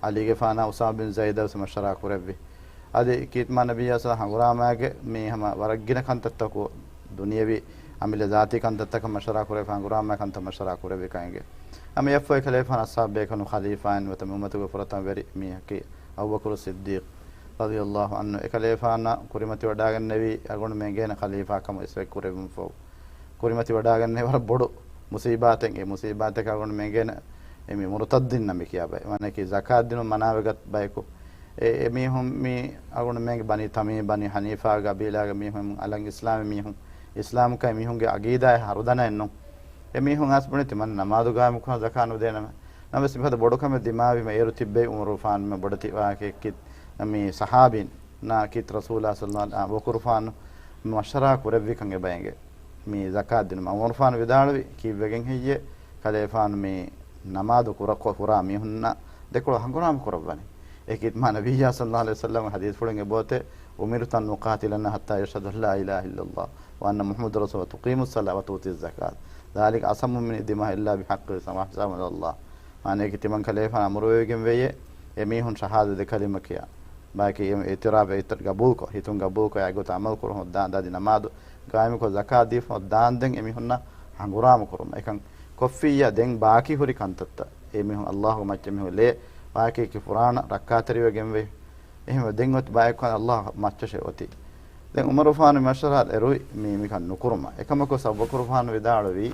ޢަލީގެފާނާ އުސާމާ ބިން ޒައިދަށް ވެސް މަޝްވަރާ ކުރެއްވި. އަދި ކީރިތި މާ ނަބިއްޔާ ޞައްލަﷲު ޢަލައިހި ވަސައްލަމް ހަނގުރާމާގެ މި ހަމަ ވަރަށް ގިނަ ކަންތައްތަކު ދުނިޔަވީ އަމިއްލަ ޒާތީ ކަންތައްތަކަށް މަޝްވަރާ ކުރެވިފަ ހަނގުރާމާ ކަންތައް މަޝްވަރާ ކުރެއްވި ކަން އެނގޭ. ހަމަ އެއަށްފަހު އެކަލޭގެފާނު އަޞްޙާބުބޭކަލުން ޚަލީފާއިން ނުވަތަ މި އުއްމަތުގެ ފުރަތަމަ ވެރި މީހަކީ އަބޫބަކުރު ޞިއްދީޤް ރަޟިޔަﷲު ޢަންހު އެކަލޭގެފާނަށް ކުރިމަތިވަޑާގެންނެވީ އަޅުގަނޑުމެން އެނގޭނެ ޚަލީފާކަމަށް އިސްވެ ކުރެވުންފަހު. ކުރިމަތިވަޑާގެންނެވި ވަރަށް ބޮޑު މުޞީބާތެއް. އެ މުޞީބާތެއް އަޅުގަނޑުމެން އެނގޭނެ އެ މި މުރުތައްދިންނަށް މި ކިޔާ ބައެއް. މާނައަކީ ޒަކާތް ދިނުން މަނާވެގަތް ބަޔަކު. އެ، އެ މީހުން މި އަޅުގަނޑު މޭގެ ބަނީ ތަމީމް، ބަނީ ހަނީފާގެ ގަބީލާގެ މީހުން އަލަށް އިސްލާމީ މީހުން، އިސްލާމްކަން މީހުންގެ އަގީދާއެއް ހަރުދަނައެއް ނޫން. އެ މީހުން އައިސް ބުނި ތިމަން ނަމާދު ގާއިމުކުރަން ޒަކާތް ނުދޭނަމޭ. ނަމަވެސް މިފަދަ ބޮޑު ކަމެއް ދިމާވީމަ އޭރު ތިއްބެވި ޢުމަރުފާނު މި ބޮޑެތި ވާހަކައެއް ކީ މި ޞަޙާބީންނާ ކީރިތި ރަސޫލާ ޞައްލަﷲު ޢަލައިހި ވަސައްލަމް އަބޫބަކުރުފާނު މަޝްވަރާ ކުރެއްވިކަން އެބަ އެނގޭ. މި ޒަކާތް ދިނުމަށް ޢުމަރުފާނު ވިދާޅުވި ކީއްވެގެން ހެއްޔޭ؟ ކަލޭފާނު މި ނަމާދު ކުރަ-، ކުރާ މީހުންނާ ދެކޮޅު ހަނގުރާމަ ކުރައްވަނީ. އެ ކީރިތި މާ ނަބިއްޔާ ޞައްލަﷲު ޢަލައިހި ވަސައްލަމް ޙަދީޘްފުޅުން އެބައޮތޭ، "أمرت أن أقاتل الناس حتى يشهدوا أن لا إله إلا الله وأن محمدا رسول الله وتقيموا الصلاة وتؤتوا الزكاة ذلك أعصم مني دماءهم إلا بحق الإسلام واحتسابا على الله." މާނައަކީ ތިމަން ކަލޭފާނު އަމުރުވެވިގެން ވެއެ، އެ މީހުން ޝަހާދަތް ދެ ކަލިމަ ކިޔާ، ބާކީ އެ އިޢުތިރާފް އެ ގަބޫލުކޮށް، ހިތުން ގަބޫލުކޮށް، އެގޮތަށް ޢަމަލު ކުރުމަށް ދާން، އަދި ނަމާދު ގާއިމުކޮށް، ޒަކާތް ދީފަ ދާން ދެން އެ މީހުންނަށް ހަނގުރާމަ ކުރުމަށް. އެކަން ކޮށްފިއްޔާ ދެން ބާކީ ހުރި ކަންތައްތައް އެ މީހުން ﷲގެ މައްޗަށް މީހުން ލޭ ބާކީ ކި ފުރާނަ ރައްކާތެރިވެގެން ވެ. އެހެންވެ ދެން އޮތް ބަޔަކު ﷲ މައްޗަށޭ އޮތީ. ދެން ޢުމަރުފާނު މަޝްވަރާ އެރުވި މީ މިކަން ނުކުރުމަށް. އެކަމަކު އަބޫބަކުރުފާނު ވިދާޅުވީ،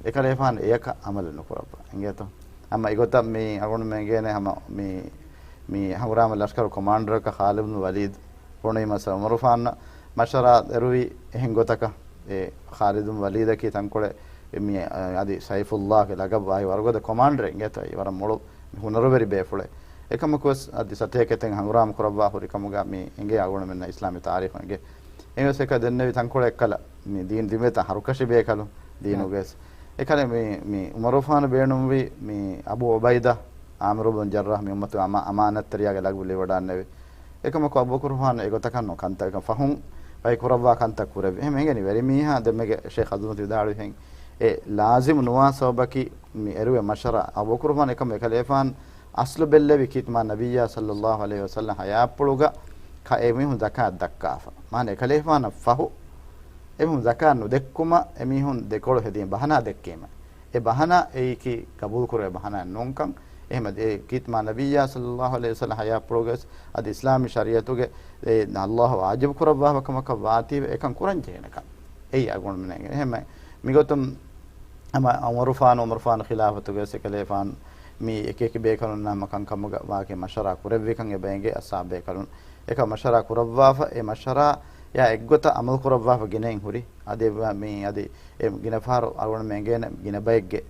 އެކަލޭފާނު އެޔަކަށް ޢަމަލު ނުކުރައްވާ. އިނގޭތޯ؟ އަމަ އެގޮތަށް މި އަޅުގަނޑުމެން އެނގޭނެ ހަމަ މި، މި ހަނގުރާމަ ލަޝްކަރު ކޮމާންޑަރަކަށް ޚާލިދު ބިން ވަލީދު ފޮނުވީމަ ޢުމަރުފާނަށް މަޝްވަރާ އެރުވީ އެހެން ގޮތަކަށް. އެ ޚާލިދު ބިން ވަލީދަކީ ތަންކޮޅެއް މި، އަދި ސައިފުﷲގެ ލަގަބު އާއި ވަރުގަދަ ކޮމާންޑަރެއް އިނގޭތޯ. އެ ވަރަށް މޮޅު ހުނަރުވެރި ބޭފުޅެއް. އެކަމަކުވެސް އަދި ސަތޭކަ އެތެއް ހަނގުރާމަ ކުރައްވާ ހުރި ކަމުގަ މި އެނގޭ އަޅުގަނޑުމެންނަށް އިސްލާމީ ތާރީޚު އެނގޭ. އެހެންވެސް އެކަ ދެންނެވި ތަންކޮޅެއް އެއްކަލަ މި ދީން ދިމެތަ ހަރުކަށި ބޭކަލު ދީނުގެސް. އެކަލެ މި، މި ޢުމަރުފާނު ބޭނުންވީ މި އަބޫ ޢުބައިދާ ޢާމިރު ބިން ޖައްރާޙް މި އުއްމަތުގެ އަމާ-، އަމާނަތްތެރިޔާގެ ލަގަބު ލިބިވަޑާންނެވި. އެކަމަކު އަބޫބަކުރުފާނު އެގޮތަކަށް ނު ކަންތައް އެކަން ފަހުން ބައި ކުރައްވާ ކަންތައް ކުރެއްވި. އެހެން އެނގެނީ ވެރިމީހާ ދެންމެގެ ޝޭޚް އަބްދުލް މުޙްސިން ވިދާޅުވިހެން އެ ލާޒިމު ނުވާ ސަބަބަކީ މި އެރުވޭ މަޝްވަރާ. އަބޫބަކުރުފާނު އެކަމަށް އެކަލޭފާނު އަސްލު ބެއްލެވި ކީރިތި މާ ނަބިއްޔާ ޞައްލަﷲު ޢަލައިހި ވަސައްލަމް ޙަޔާތްޕުޅުގަ ކަ-، އެ މީހުން ޒަކާތް ދައްކާފަ. މާނަ އެކަލޭފާނަށް ފަހު އެމީހުން ޒަކާތް ނުދެއްކުމަށް އެމީހުން ދެކޮޅު ހެދީ ބަހަނާ ދެއްކީމަ. އެ ބަހަނާ އެއީކީ ގަބޫލުކުރެވޭ ބަހަނާއެއް ނޫންކަން. އެހެމަ އެ ކީރިތި މާ ނަބިއްޔާ ޞައްލަﷲު ޢަލައިހި ވަސައްލަމް ޙަޔާތްޕުޅުގައި އަދި އިސްލާމީ ޝަރީޢަތުގެ އެ ﷲ ވާޖިބު ކުރައްވާފަ ކަމަކަށް ވާތީވެ އެކަން ކުރަން ޖެހޭނެކަން. އެއީ އަޅުގަނޑުމެން އެނގޭ. އެހެމަ މިގޮތުން ހަމަ ޢުމަރުފާނު، ޢުމަރުފާނު ޚިލާފަތުގައި އެކަލޭފާނު މި އެކިއެކި ބޭކަލުންނާ ހަމަ ކަންކަމުގަ ވާކި މަޝްވަރާ ކުރެއްވިކަން އެބަ އެނގޭ. އަޞްޙާބު ބޭކަލުން އެކަ މަޝްވަރާ ކުރައްވާފަ، އެ މަޝްވަރާޔާ އެއްގޮތަށް ޢަމަލު ކުރައްވާފަ ގިނައިން ހުރި. އަދި އެ މި އަދި އެ ގިނަ ފަހަރު އަޅުގަނޑުމެން އެނގޭނެ ގިނަ ބައެއްގެ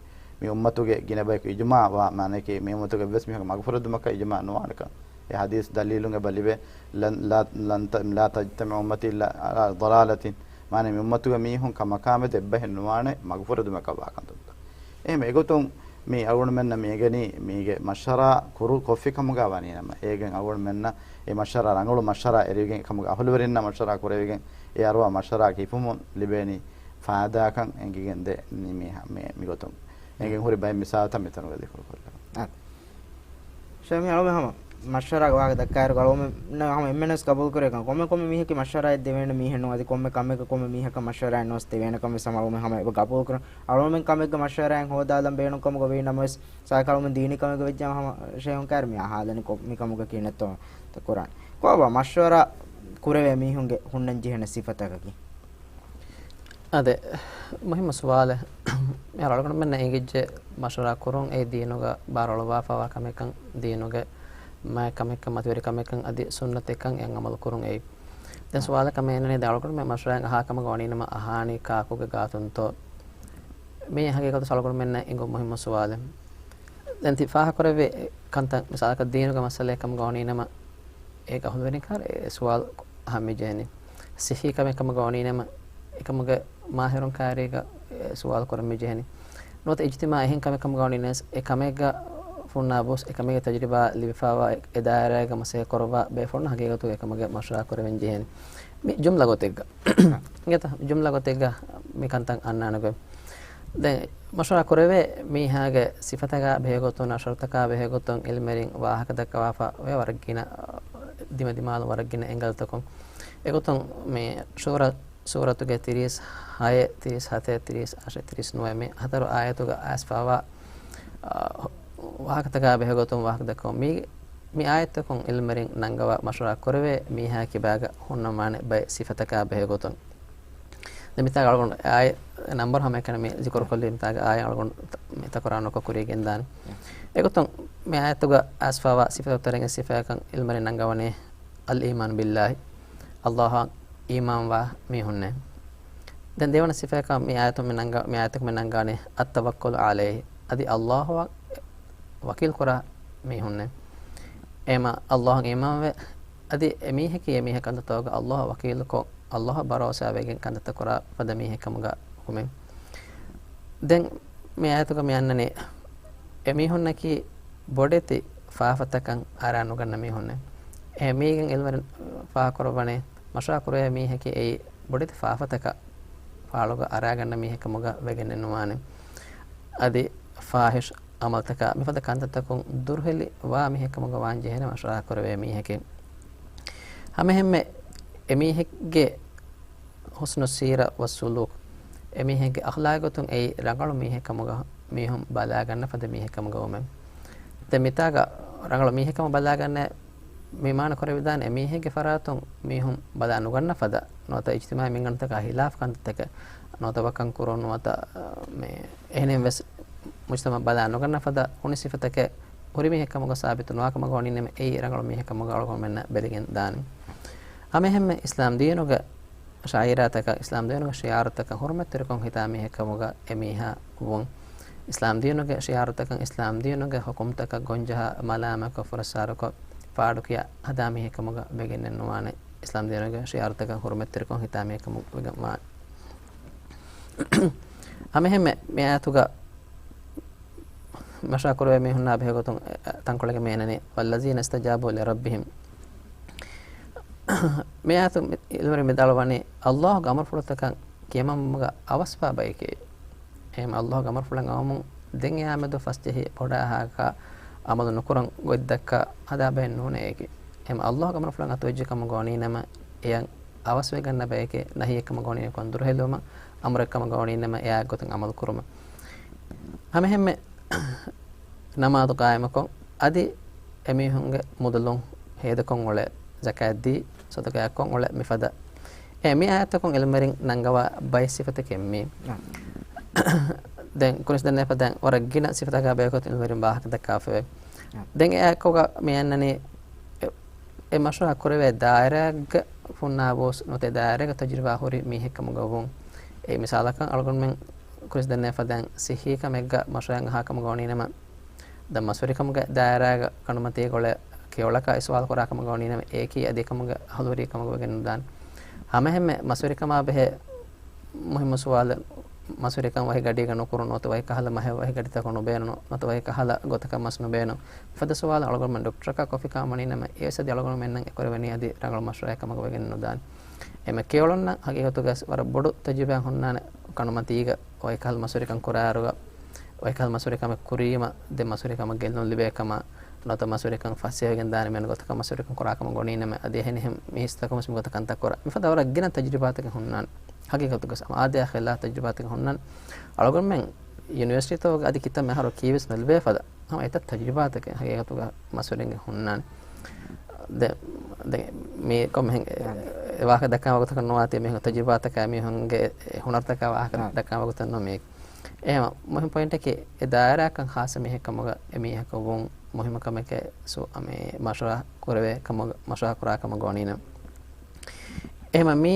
މި އުއްމަތުގެ ގިނަ ބަޔަކު އިޖުމާޢު ވާ، މާނައަކީ މި އުއްމަތުގެ އެއްވެސް މީހަކު މަގުފުރެދުމަކަށް އިޖުމާޢު ނުވާނެކަން. އެ ޙަދީޘް ދަލީލުން އެބަ ލިބޭ، ލަން، ލާ، ލަން ތަ، ލާ ތަޖްތަމިޢު އުއްމަތީ އިއްލާ ޢަލާ ޟަލާލަތިން. މާނަ މި އުއްމަތުގެ މީހުން ކަމަކާމެދު އެއްބަހެއް ނުވާނެ މަގުފުރެދުމަކަށް ވާކަންތައްތައް. އެހެން އެގޮތުން މި އަޅުގަނޑުމެންނަށް މި އެނގެނީ މީގެ މަޝްވަރާ ކުރު ކޮށްފި ކަމުގަ ވަނީނަމަ، އޭގެން އަޅުގަނޑުމެންނަށް އެ މަޝްވަރާ ރަނގަޅު މަޝްވަރާ އެރިވިގެން އެކަމުގެ އަހުލުވެރިންނާ މަޝްވަރާ ކުރެވިގެން އެ އަރުވާ މަޝްވަރާއަކީ ހިފުމުން ލިބޭނީ ފާއިދާކަން އެނގިގެން ދޭ މި، މި، މިގޮތުން. އެނގެން ހުރި ބައެއް މިސާލުތައް މިތަނުގަ ޛިކުރު ކޮށްލަމުން. އާ. ޝަމީ އަޅުމެން ހަމަ މަޝްވަރާގެ ވާހަކަ ދައްކާއިރު އަޅުމެން ހަމަ އެންމެންވެސް ގަބޫލު ކުރޭ ކަން. ކޮންމެ ކޮންމެ މީހަކީ މަޝްވަރާއެއް ދެވޭނެ މީހެއް ނޫން. އަދި ކޮންމެ ކަމެއްގަ ކޮންމެ މީހަކަށް މަޝްވަރާއެއް ނުވެސް ދެވޭނެ ކަމެއް ހަމަ އަޅުމެން ހަމަ އެބަ ގަބޫލު ކުރަން. އަޅުމެން ކަމެއްގަ މަޝްވަރާއެއް ހޯދާލަން ބޭނުން ކަމުގަ ވީ ނަމަވެސް، ސާކަ އަޅުމެން ދީނީ ކަމެއްގަ ވެއްޖާމަ ހަމަ ޝޭހުން ކާރި މި އަހާލަނީ ކޮ، މި ކަމުގަ ކިހިނެއްތޯ ތަ ކުރާނެ. ކޯބާ މަޝްވަރާ ކުރެވޭ މީހުންގެ ހުންނަން ޖެހޭނެ ސިފަތަކަކީ؟ އާދެ، މުހިއްމު ސުވާލެއް. މިހާރު އަޅުގަނޑުމެންނަށް އެނގިއްޖެ މަޝްވަރާ ކުރުން އެއީ ދީނުގަ ބާރުއަޅުވާފައިވާ ކަމެއްކަން، ދީނުގެ މާތް ކަމެއްކަން، މަތިވެރި ކަމެއްކަން، އަދި ސުންނަތެއްކަން އެއަށް ޢަމަލު ކުރުން އެއީ. ދެން ސުވާލަކަށް މި އެންނަނީ ދެން އަޅުގަނޑުމެން މަޝްވަރާއެއް އަހާ ކަމަށް ގޮވަނީނަމަ އަހާނީ ކާކުގެ ގާތުންތޯ؟ މިއީ ހަގީގަތު އަޅުގަނޑުމެންނަށް އެނގުނު މުހިއްމު ސުވާލެއް. ދެން ތި ފާހަގަކުރެއްވި ކަންތައް މިސާލަކަށް ދީނުގެ މައްސަލައެއް ކަމަށް ގޮވަނީނަމަ އޭގެ އަހުލުވެރިން ކާރި އެ ސުވާލު އަހަން މި ޖެހެނީ. ޞިއްޙީ ކަމެއް ކަމަށް ގޮވަނީނަމަ އެކަމުގެ މާހިރުން ކާރީގަ އެ ސުވާލު ކުރަން މި ޖެހެނީ. ނުވަތަ އިޖްތިމާޢީ އެހެން ކަމެއް ކަމަށް ގޮވަނީނަސް އެ ކަމެއްގަ ފުންނާ ބުސް އެ ކަމެއްގެ ތަޖުރިބާ ލިބިފައިވާ އެ ދާއިރާއެއްގަ މަސައްކަތް ކުރައްވާ ބޭފުޅުން ހަގީގަތުގަ އެ ކަމުގެ މަޝްވަރާ ކުރެވެން ޖެހޭނެ. މި ޖުމްލަ ގޮތެއްގަ. އިނގޭތަ؟ ޖުމްލަ ގޮތެއްގަ މި ކަންތައް އަންނާނެ ގޮތް. ދެން މަޝްވަރާ ކުރެވޭ މީހާގެ ސިފަތަކާ ބެހޭގޮތުން، ޝަރުތަކާ ބެހޭގޮތުން އިލްމެރިން ވާހަކަ ދައްކަވާފަ އޮވޭ ވަރަށް ގިނަ، ދިމަދިމާލު ވަރަށް ގިނަ އެންގަލްތަކުން. އެގޮތުން މި ޝޫރަ ސޫރަތުގެ ތިރީސް ހައެއް، ތިރީސް ހަތެއް، ތިރީސް އަށެއް، ތިރީސް ނުވައެއް މި ހަތަރު އާޔަތުގަ އައިސްފާވާ، އާ، ވާހަކަތަކާ ބެހޭގޮތުން ވާހަކަ ދައްކަމުން މީ، މި އާޔަތްތަކުން އިލްމެރިން ނަންގަވާ މަޝްވަރާ ކުރެވޭ މީހާ ކިބާގަ ހުންނަންވާނެ ބައެއް ސިފަތަކާ ބެހޭގޮތުން. ދެން މިތާގަ އަޅުގަނޑު އާޔަ ނަންބަރު ހަމައެކަނި މި ޒިކުރު ކޮށްލީ މިތާގަ އާޔަ އަޅުގަނޑު ތަ-، މި ތަކުރާރު ނުކޮށް ކުރިޔަށް ގެންދާނެ. އެގޮތުން މި އާޔަތުގަ އައިސްފާވާ ސިފަތަކުން ތެރެއިން ސިފައަކަށް އިލްމެރިން ނަންގަވަނީ އަލް އީމާން ބިއްލާހި، އައްލާހަށް އީމާންވާ މީހުންނޭ. ދެން ދެވަނަ ސިފައަކަށް މި އާޔަތުން މި ނަންގަ-، މި އާޔަތުން މި ނަންގާނީ އައްތަވައްކަލު ޢަލައިހި، އަދި އައްލާހަށް ވަކީލުކުރާ މީހުންނޭ. އެހެމަ އައްލާހަށް އީމާންވެ، އަދި އެމީހަކީ އެމީހެއް ކަންތައްތަކުގަ އައްލާހަށް ވަކީލުކޮށް، އައްލާހަށް ބަރޯސާވެގެން ކަންތައްތައް ކުރާ ފަދަ މީހެއް ކަމުގަ ހުކުމެއް. ދެން މި އާޔަތުގަ މި އަންނަނީ އެމީހުންނަކީ ބޮޑެތި ފާފަތަކަށް އަރާ ނުގަންނަ މީހުންނޭ. އެ މީގެން އިލްމެރިން ފާހަގަކުރައްވަނީ މަޝްވަރާ ކުރެވޭ މީހަކީ އެއީ ބޮޑެތި ފާފަތަކަށް ފާޅުގަ އަރާގަންނަ މީހެއް ކަމުގަ ވެގެންނެއް ނުވާނެ. އަދި ފާޙިޝް ޢަމަލުތަކާ މިފަދަ ކަންތައްތަކުން ދުރުހެލި ވާ މީހެއް ކަމުގަ ވާން ޖެހޭނެ މަޝްވަރާ ކުރެވޭ މީހަކީ. ހަމައެހެންމެ އެމީހެއްގެ ޙުސްނުއް ސީރަ ވައް ސުލޫކް، އެމީހެއްގެ އަޚްލާގު ގޮތުން އެއީ ރަނގަޅު މީހެއް ކަމުގަ މީހުން ބަލާގަންނަ ފަދަ މީހެއް ކަމުގަ ވުމެވެ. ދެން މިތާގަ ރަނގަޅު މީހެއް ކަމަށް ބަލާގަންނަ މި މާނަ ކުރެވިދާނެ އެމީހެއްގެ ފަރާތުން މީހުން ބަލާ ނުގަންނަ ފަދަ، ނުވަތަ އިޖްތިމާޢީ މިންގަނޑުތަކާ ޚިލާފު ކަންތައްތަކެއް، ނުވަތަ ވަކަން ކުރުން، ނުވަތަ، މި އެހެނެއް ވެސް މުޖްތަމަޢަށް ބަލާ ނުގަންނަ ފަދަ ހުނި ސިފަތަކެއް ހުރި މީހެއް ކަމުގަ ސާބިތު ނުވާ ކަމަށް ގޮވަނީނަމަ އެއީ ރަނގަޅު މީހެއް ކަމުގަ އަޅުގަނޑުމެންނަށް ބެލިގެން ދާނެ. ހަމައެހެންމެ އިސްލާމް ދީނުގެ ޝަޢީރާތަކަށް، އިސްލާމް ދީނުގެ ޝިޢާރުތަކަށް ހުރުމަތްތެރިކޮށް ހިތާ މީހެއް ކަމުގަ އެމީހާ ވުން. އިސްލާމް ދީނުގެ ޝިޢާރުތަކަށް، އިސްލާމް ދީނުގެ ޙުކުމްތަކަށް ގޮންޖަހާ މަލާމަތްކޮށް ފުރައްސާރުކޮށް ފާޑުކިޔާ ހަދާ މީހެއް ކަމުގަ ވެގެންނެއް ނުވާނެ. އިސްލާމް ދީނުގެ ޝިޢާރުތަކަށް ހުރުމަތްތެރިކޮށް ހިތާ މީހެއް ކަމުގަ ވެގެން ވާނެ. ހަމައެހެންމެ މި އާޔަތުގަ މަޝްވަރާ ކުރެވޭ މީހުންނާ ބެހޭގޮތުން ތަންކޮޅެއްގެ މޭނަނީ، "والذين استجابوا لربهم." މި އާޔަތު މި-، އިލްމުވެރިން ވިދާޅުވަނީ، އައްލާހުގެ އަމުރުފުޅުތަކަށް ކިޔަމަންވުމުގަ އަވަސްވާ ބައެކޭ. އެހެން އައްލާހުގެ އަމުރުފުޅަށް އައުމުން ދެން އެއާމެދު ފަސްޖެހި ބޮޑާ ހާކާ އަމަލު ނުކުރަން ގޮތްދައްކާ ހަދާ ބައެއް ނޫނޭ އެކި. އެހެން އައްލާހުގެ އަމުރުފުޅަށް އަތުވެއްޖެ ކަމަށް ގޮވަނީނަމަ އެޔަށް އަވަސްވެގަންނަ ބައެކޭ، ނަހީއެއް ކަމަށް ގޮވަނީ ކޮން ދުރުހެލުމަށް، އަމުރެއް ކަމަށް ގޮވަނީނަމަ އެއާ ގޮތުން އަމަލު ކުރުމަށް. ހަމައެހެންމެ ނަމާދު ޤާއިމުކޮށް، އަދި އެމީހުންގެ މުދަލުން ހޭދަކޮށް އުޅޭ، ޒަކާތް ދީ، ޞަދަޤާތްކޮށް އުޅޭ މިފަދަ. އެ މި އާޔަތަކުން އިލްމުވެރިން ނަންގަވާ ބައެއް ސިފަތަކެއް މީ. ނަ. ދެން ކުރިން ދެންނެވިފަދަ ވަރަށް ގިނަ ސިފަތަކާ ބެހޭގޮތުން އިލްމުވެރިން ވާހަކަ ދައްކާފައެވެ. ނަ. ދެން އެ އާޔަތުގަ މި އަންނަނީ އެ، އެ މަޝްވަރާ ކުރެވޭ ދާއިރާއެއްގަ ހުންނާ ވުސް ނުވަތަ ދާއިރާގެ ތަޖުރިބާ ހުރި މީހެއް ކަމުގަ ވުން. އެ މިސާލަކަށް އަޅުގަނޑުމެން ކުރިން ދެންނެވިފަދަ ސިއްހީ ކަމެއްގަ މަޝްވަރާއެއް އަހާ ކަމަށް ގޮވަނީނަމަ، ދަ މަސްވެރިކަމުގެ ދާއިރާގަ ކަނޑުމަތީގަ އުޅޭ ކެޔޮޅަކާ އެ ސުވާލު ކުރާ ކަމަށް ގޮވަނީނަމަ، އެއަކީ އަދި އެކަމުގެ އަހުލުވެރި ކަމަށް ވެގެން ނުދާނެ. ހަމައެހެންމެ މަސްވެރިކަމާ ބެހޭ މުހިއްމު ސުވާލެއް، މަސްވެރިކަން ވަކި ގަޑީގަ ނުކުރުން، ނުވަތަ ވަކި ކަހަލަ މަހެއް ވަކި ގަޑިތަކުން ނުބޭނުން، ނުވަތަ ވަކި ކަހަލަ ގޮތަކަށް މަސް ނުބޭނުން. މިފަދަ ސުވާލު އަޅުގަނޑުމެން ޑޮކްޓަރަކާ ކޮފީ ކާމަނީނަމަ، އެވެސް އަދި އަޅުގަނޑުމެންނަށް އެކުރެވެނީ އަދި ރަނގަޅު މަޝްވަރާއެއް ކަމަކަށް ވެގެން ނުދާނެ. އެމެ ކެޔޮޅުންނަށް ހަގީގަތުގަ ވަރަށް ބޮޑު ތަޖުރިބާ ހުންނާނެ ކަނޑުމަތީގަ ވަކި ކަހަލަ މަސްވެރިކަން ކުރާއިރުގަ، ވަކި ކަހަލަ މަސްވެރިކަމެއް ކުރީމަ، ދެން މަސްވެރިކަމަށް ގެއްލުން ލިބޭ ކަމަށް، ނުވަތަ މަސްވެރިކަން ފަސޭހަވެގެން ދާނެ މި ގޮތަކަށް މަސްވެރިކަން ކުރާ ކަމަށް ގޮނީނަމަ، އަދި އެހެނިހެން މީސްތަކުން ވެސް މިގޮތަށް ކަންތައް ކުރާ. މިފަދަ ވަރަށް ގިނަ ތަޖުރިބާތަކެއް ހުންނާނެ. ހަގީގަތުގަސް އާދަޔާ ޚިލާފު ތަޖުރިބާތަކެއް ހުންނާނެ. އަޅުގަނޑުމެން ޔުނިވަރސިޓީތަކުގަ އަދި ކިތައް މިހާރު ކީވެސް ނުލިބޭ ފަދަ ހަމަ އެތައް ތަޖުރިބާތަކެއް ހަގީގަތުގަ މަސްވެރިންގެ ހުންނާނެ. ދެ، ދެ، މީ ކޮންމެހެން އެ، އާ. އެ ވާހަކަ ދައްކާ ވަގުތަކަށް ނުވާތީ މީހުން ތަޖުރިބާތަކާ މީހުންގެ އެ ހުނަރުތަކާ ވާހަކަ އާ. ދައްކާ ވަގުތެއް ނޫން މީ. އެހެން މުހިން ޕޮއިންޓަކީ އެ ދާއިރާއަކަށް ޚާއްޞަ މީހެއް ކަމުގަ އެ މީހަކަށް ވުން މުހިއްމު ކަމެކޭ ސު، އަ، މި މަޝްވަރާ ކުރެވޭ ކަމުގަ، މަޝްވަރާ ކުރާ ކަމަށް ގޮވަނީނަމަ. އެހެން މީ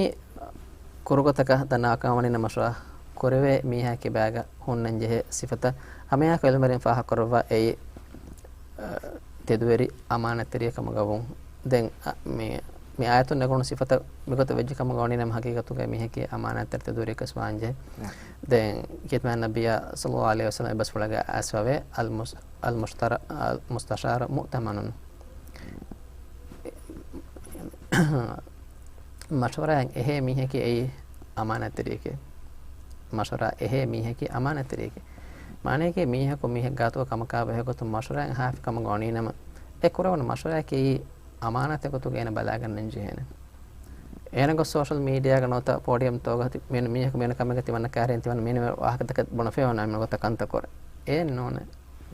ކުރުގޮތަކަށް ދަންނަވާކަމަށް ވަނީ މަޝްވަރާ ކުރެވޭ މީހާ ކިބާގަ ހުންނަން ޖެހޭ ސިފަތައް ހަމައެއާއެކު އިލްމުވެރިން ފާހަގަކުރައްވާ އެއީ، އަ، ތެދުވެރި އަމާނަތްތެރިއެއް ކަމުގަ ވުން. ދެން، އަ، މި، މި އާޔަތުން ނެގުނު ސިފަތައް މިގޮތަށް ވެއްޖެ ކަމުގަ ވަނީ ނަމަ ހަގީގަތުގައި މީހަކީ އަމާނަތްތެރި ތެދުވެރިއެއް ވެސް ވާންޖެހޭ. ދެން ޚިތްމާ ނަބިއްޔާ ޞައްލައްލާހު ޢަލައިހި ވަސައްލަމް އެއްބަސްފުޅެއްގަ އައިސްފަވޭ، އަލް މުސް-، އަލް މުސްތަރ-، އަލް މުސްތަޝާރު މުއުތަމަނުން. މަޝްވަރާއަށް އެހޭ މީހަކީ އެއީ އަމާނަތްތެރިއެކޭ. މަޝްވަރާ އެހޭ މީހަކީ އަމާނަތްތެރިއެކޭ. މާނައަކީ މީހަކު މީހެއް ގާތުގަ ކަމަކާ ބެހޭ ގޮތުން މަޝްވަރާއެއް ހާފި ކަމަށް ގޮވަނީ ނަމަ، އެ ކުރެވުނު މަޝްވަރާއަކީ އަމާނަތެއް ގޮތުގަ އޭނަ ބަލާގަންނަން ޖެހޭނެ. އޭނަ ގޮސް ސޯޝަލް މީޑިއާގަ ނުވަތަ ޕޯޑިއަމްތަކުގަ ތި-، މި-، މީހަކު މިއޮންނަ ކަމެއްގަ ތި ވަންނަ ކާރިން ތި ވަންނަ މީނަ ވާހަކަތަކެއް ބުނެފައި އޮންނަ މި ގޮތަށް ކަންތައް ކުރޭ. އެއް ނޫނޭ.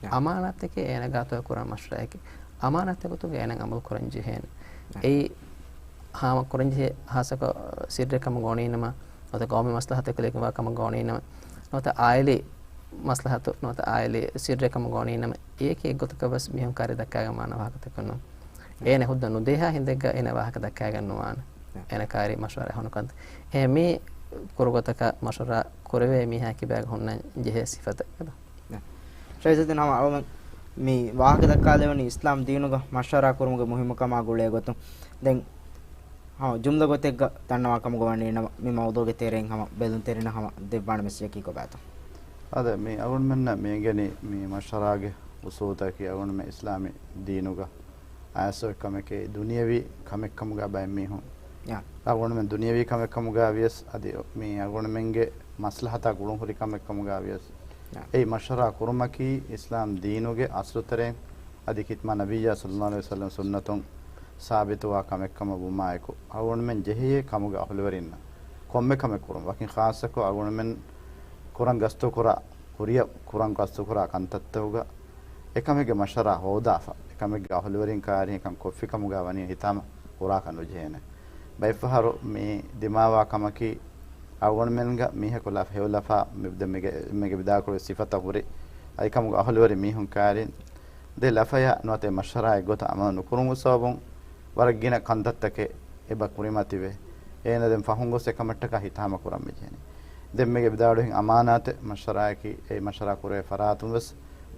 ނާ. އަމާނަތަކީ އޭނަ ގާތުގަ ކުރާ މަޝްވަރާއެކޭ. އަމާނަތެއް ގޮތުގަ އޭނަ އަމަލު ކުރަން ޖެހޭނެ. ނާ. އެއީ ހާމަ ކުރަން ޖެހޭ ހާއްސަކޮށް ސިއްރެއް ކަމަށް ގޮވަނީ ނަމަ، ނުވަތަ ގައުމީ މަސްލަހަތަކު ލެއްވާ ކަމަށް ގޮވަނީ ނަމަ، ނުވަތަ އާއިލީ މަސްލަހަތު، ނުވަތަ އާއިލީ ސިއްރެއް ކަމަށް ގޮވަނީ ނަމަ، އެޔަކީ އެއްގޮތަކަށް ވެސް މީހުން ކާރި ދައްކާގެން ވާނެ ވާހަކަތަކެއް ނޫން. އޭނަ ހުއްދަ ނުދޭހާ ހިނދެއްގަ އޭނަ ވާހަކަ ދައްކާގެން ނުވާނެ. ނާ. އޭނަ ކާރި މަޝްވަރާ ހޮނުކަން. އެ މީ ކުރު ގޮތަކަށް މަޝްވަރާ ކުރެވޭ މީހާ ކިބާގަ ހުންނަން ޖެހޭ ސިފަތައް. ނާ. ޝައިޒުއްދީން ހަމަ އަޅުމެން މި ވާހަކަ ދައްކާލެވުނީ އިސްލާމް ދީނުގަ މަޝްވަރާ ކުރުމުގެ މުހިއްމުކަމާ ގުޅޭ ގޮތުން. ދެން ހަމަ ޖުމްލަ ގޮތެއްގަ ދަންނަވާ ކަމުގަ ވަނީ ނަމަ، މި މައުޟޫގެ ތެރެއިން ހަމަ ބެލުންތެރިންނަށް ހަމަ ދެއްވާނެ މެސެޖަކީ ކޮބާތޯ؟ އާދެ، މި އަޅުގަނޑުމެންނަށް މި އެނގެނީ މި މަޝްވަރާގެ އުސޫލުތަކަކީ އަޅުގަނޑުމެން އިސްލާމީ ދީނުގަ އައިސް އޮތް ކަމެކޭ، ދުނިޔަވީ ކަމެއްކަމުގަ ބައެއް މީހުން ޔާ. އަޅުގަނޑުމެން ދުނިޔަވީ ކަމެއްކަމުގަ ވިޔަސް، އަދި މި އަޅުގަނޑުމެންގެ މަސްލަހަތާ ގުޅުން ހުރި ކަމެއްކަމުގަ ވިޔަސް، ޔާ. އެއީ މަޝްވަރާ ކުރުމަކީ އިސްލާމް ދީނުގެ އަސްލުތެރެއިން އަދި ޚިތްމާ ނަބިއްޔާ ޞައްލައްލާހު ޢަލައިހި ވަސައްލަމް ސުންނަތުން ސާބިތުވާ ކަމެއްކަމަށް ވުމާއެކު، އަޅުގަނޑުމެން ޖެހެޔޭ ކަމުގެ އަހުލުވެރިންނަށް ކޮންމެ ކަމެއް ކުރުން. ވަކިން ޚާއްޞަކޮށް އަޅުގަނޑުމެން ކުރަން ގަސްތުކުރާ، ކުރިއަށް ކުރަން ގަސްތުކުރާ ކަންތައްތަކުގަ އެކަމެއްގެ މަޝްވަރާ ހޯދާފަ، އެކަމެއްގެ އަހުލުވެރިން ކާރިހެން ކަން ކޮށްފި ކަމުގަ ވަނީ ހިތާމަ ހުރާކަށް ނުޖެހޭނެ. ބައެއްފަހަރު މި ދިމާވާ ކަމަކީ، އަޅުގަނޑުމެންގަ މީހަކު ލަފް-، ހެޔޮލަފާ މި-، ދެ-، މެގެ-، މެގެ ވިދާޅުކުރި ސިފަތައް ހުރި، އައިކަމުގަ އަހުލުވެރި މީހުން ކާރިން ދެ ލަފަޔާ ނުވަތަ މަޝްވަރާ އެއްގޮތަށް އަމަލު ނުކުރުމުގެ ސަބަބުން ވަރަށް ގިނަ ކަންތައްތަކެއް އެބަ ކުރިމަތިވެ، އޭނަ ދެން ފަހުން ގޮސް އެކަމަށްޓަކާ ހިތާމަ ކުރަން މި ޖެހެނީ. ދެން މީގެ ވިދާޅުވިހެން އަމާނާތެއް މަޝްވަރާއަކީ، އެ މަޝްވަރާ ކުރެވޭ ފަރާތުން ވެސް،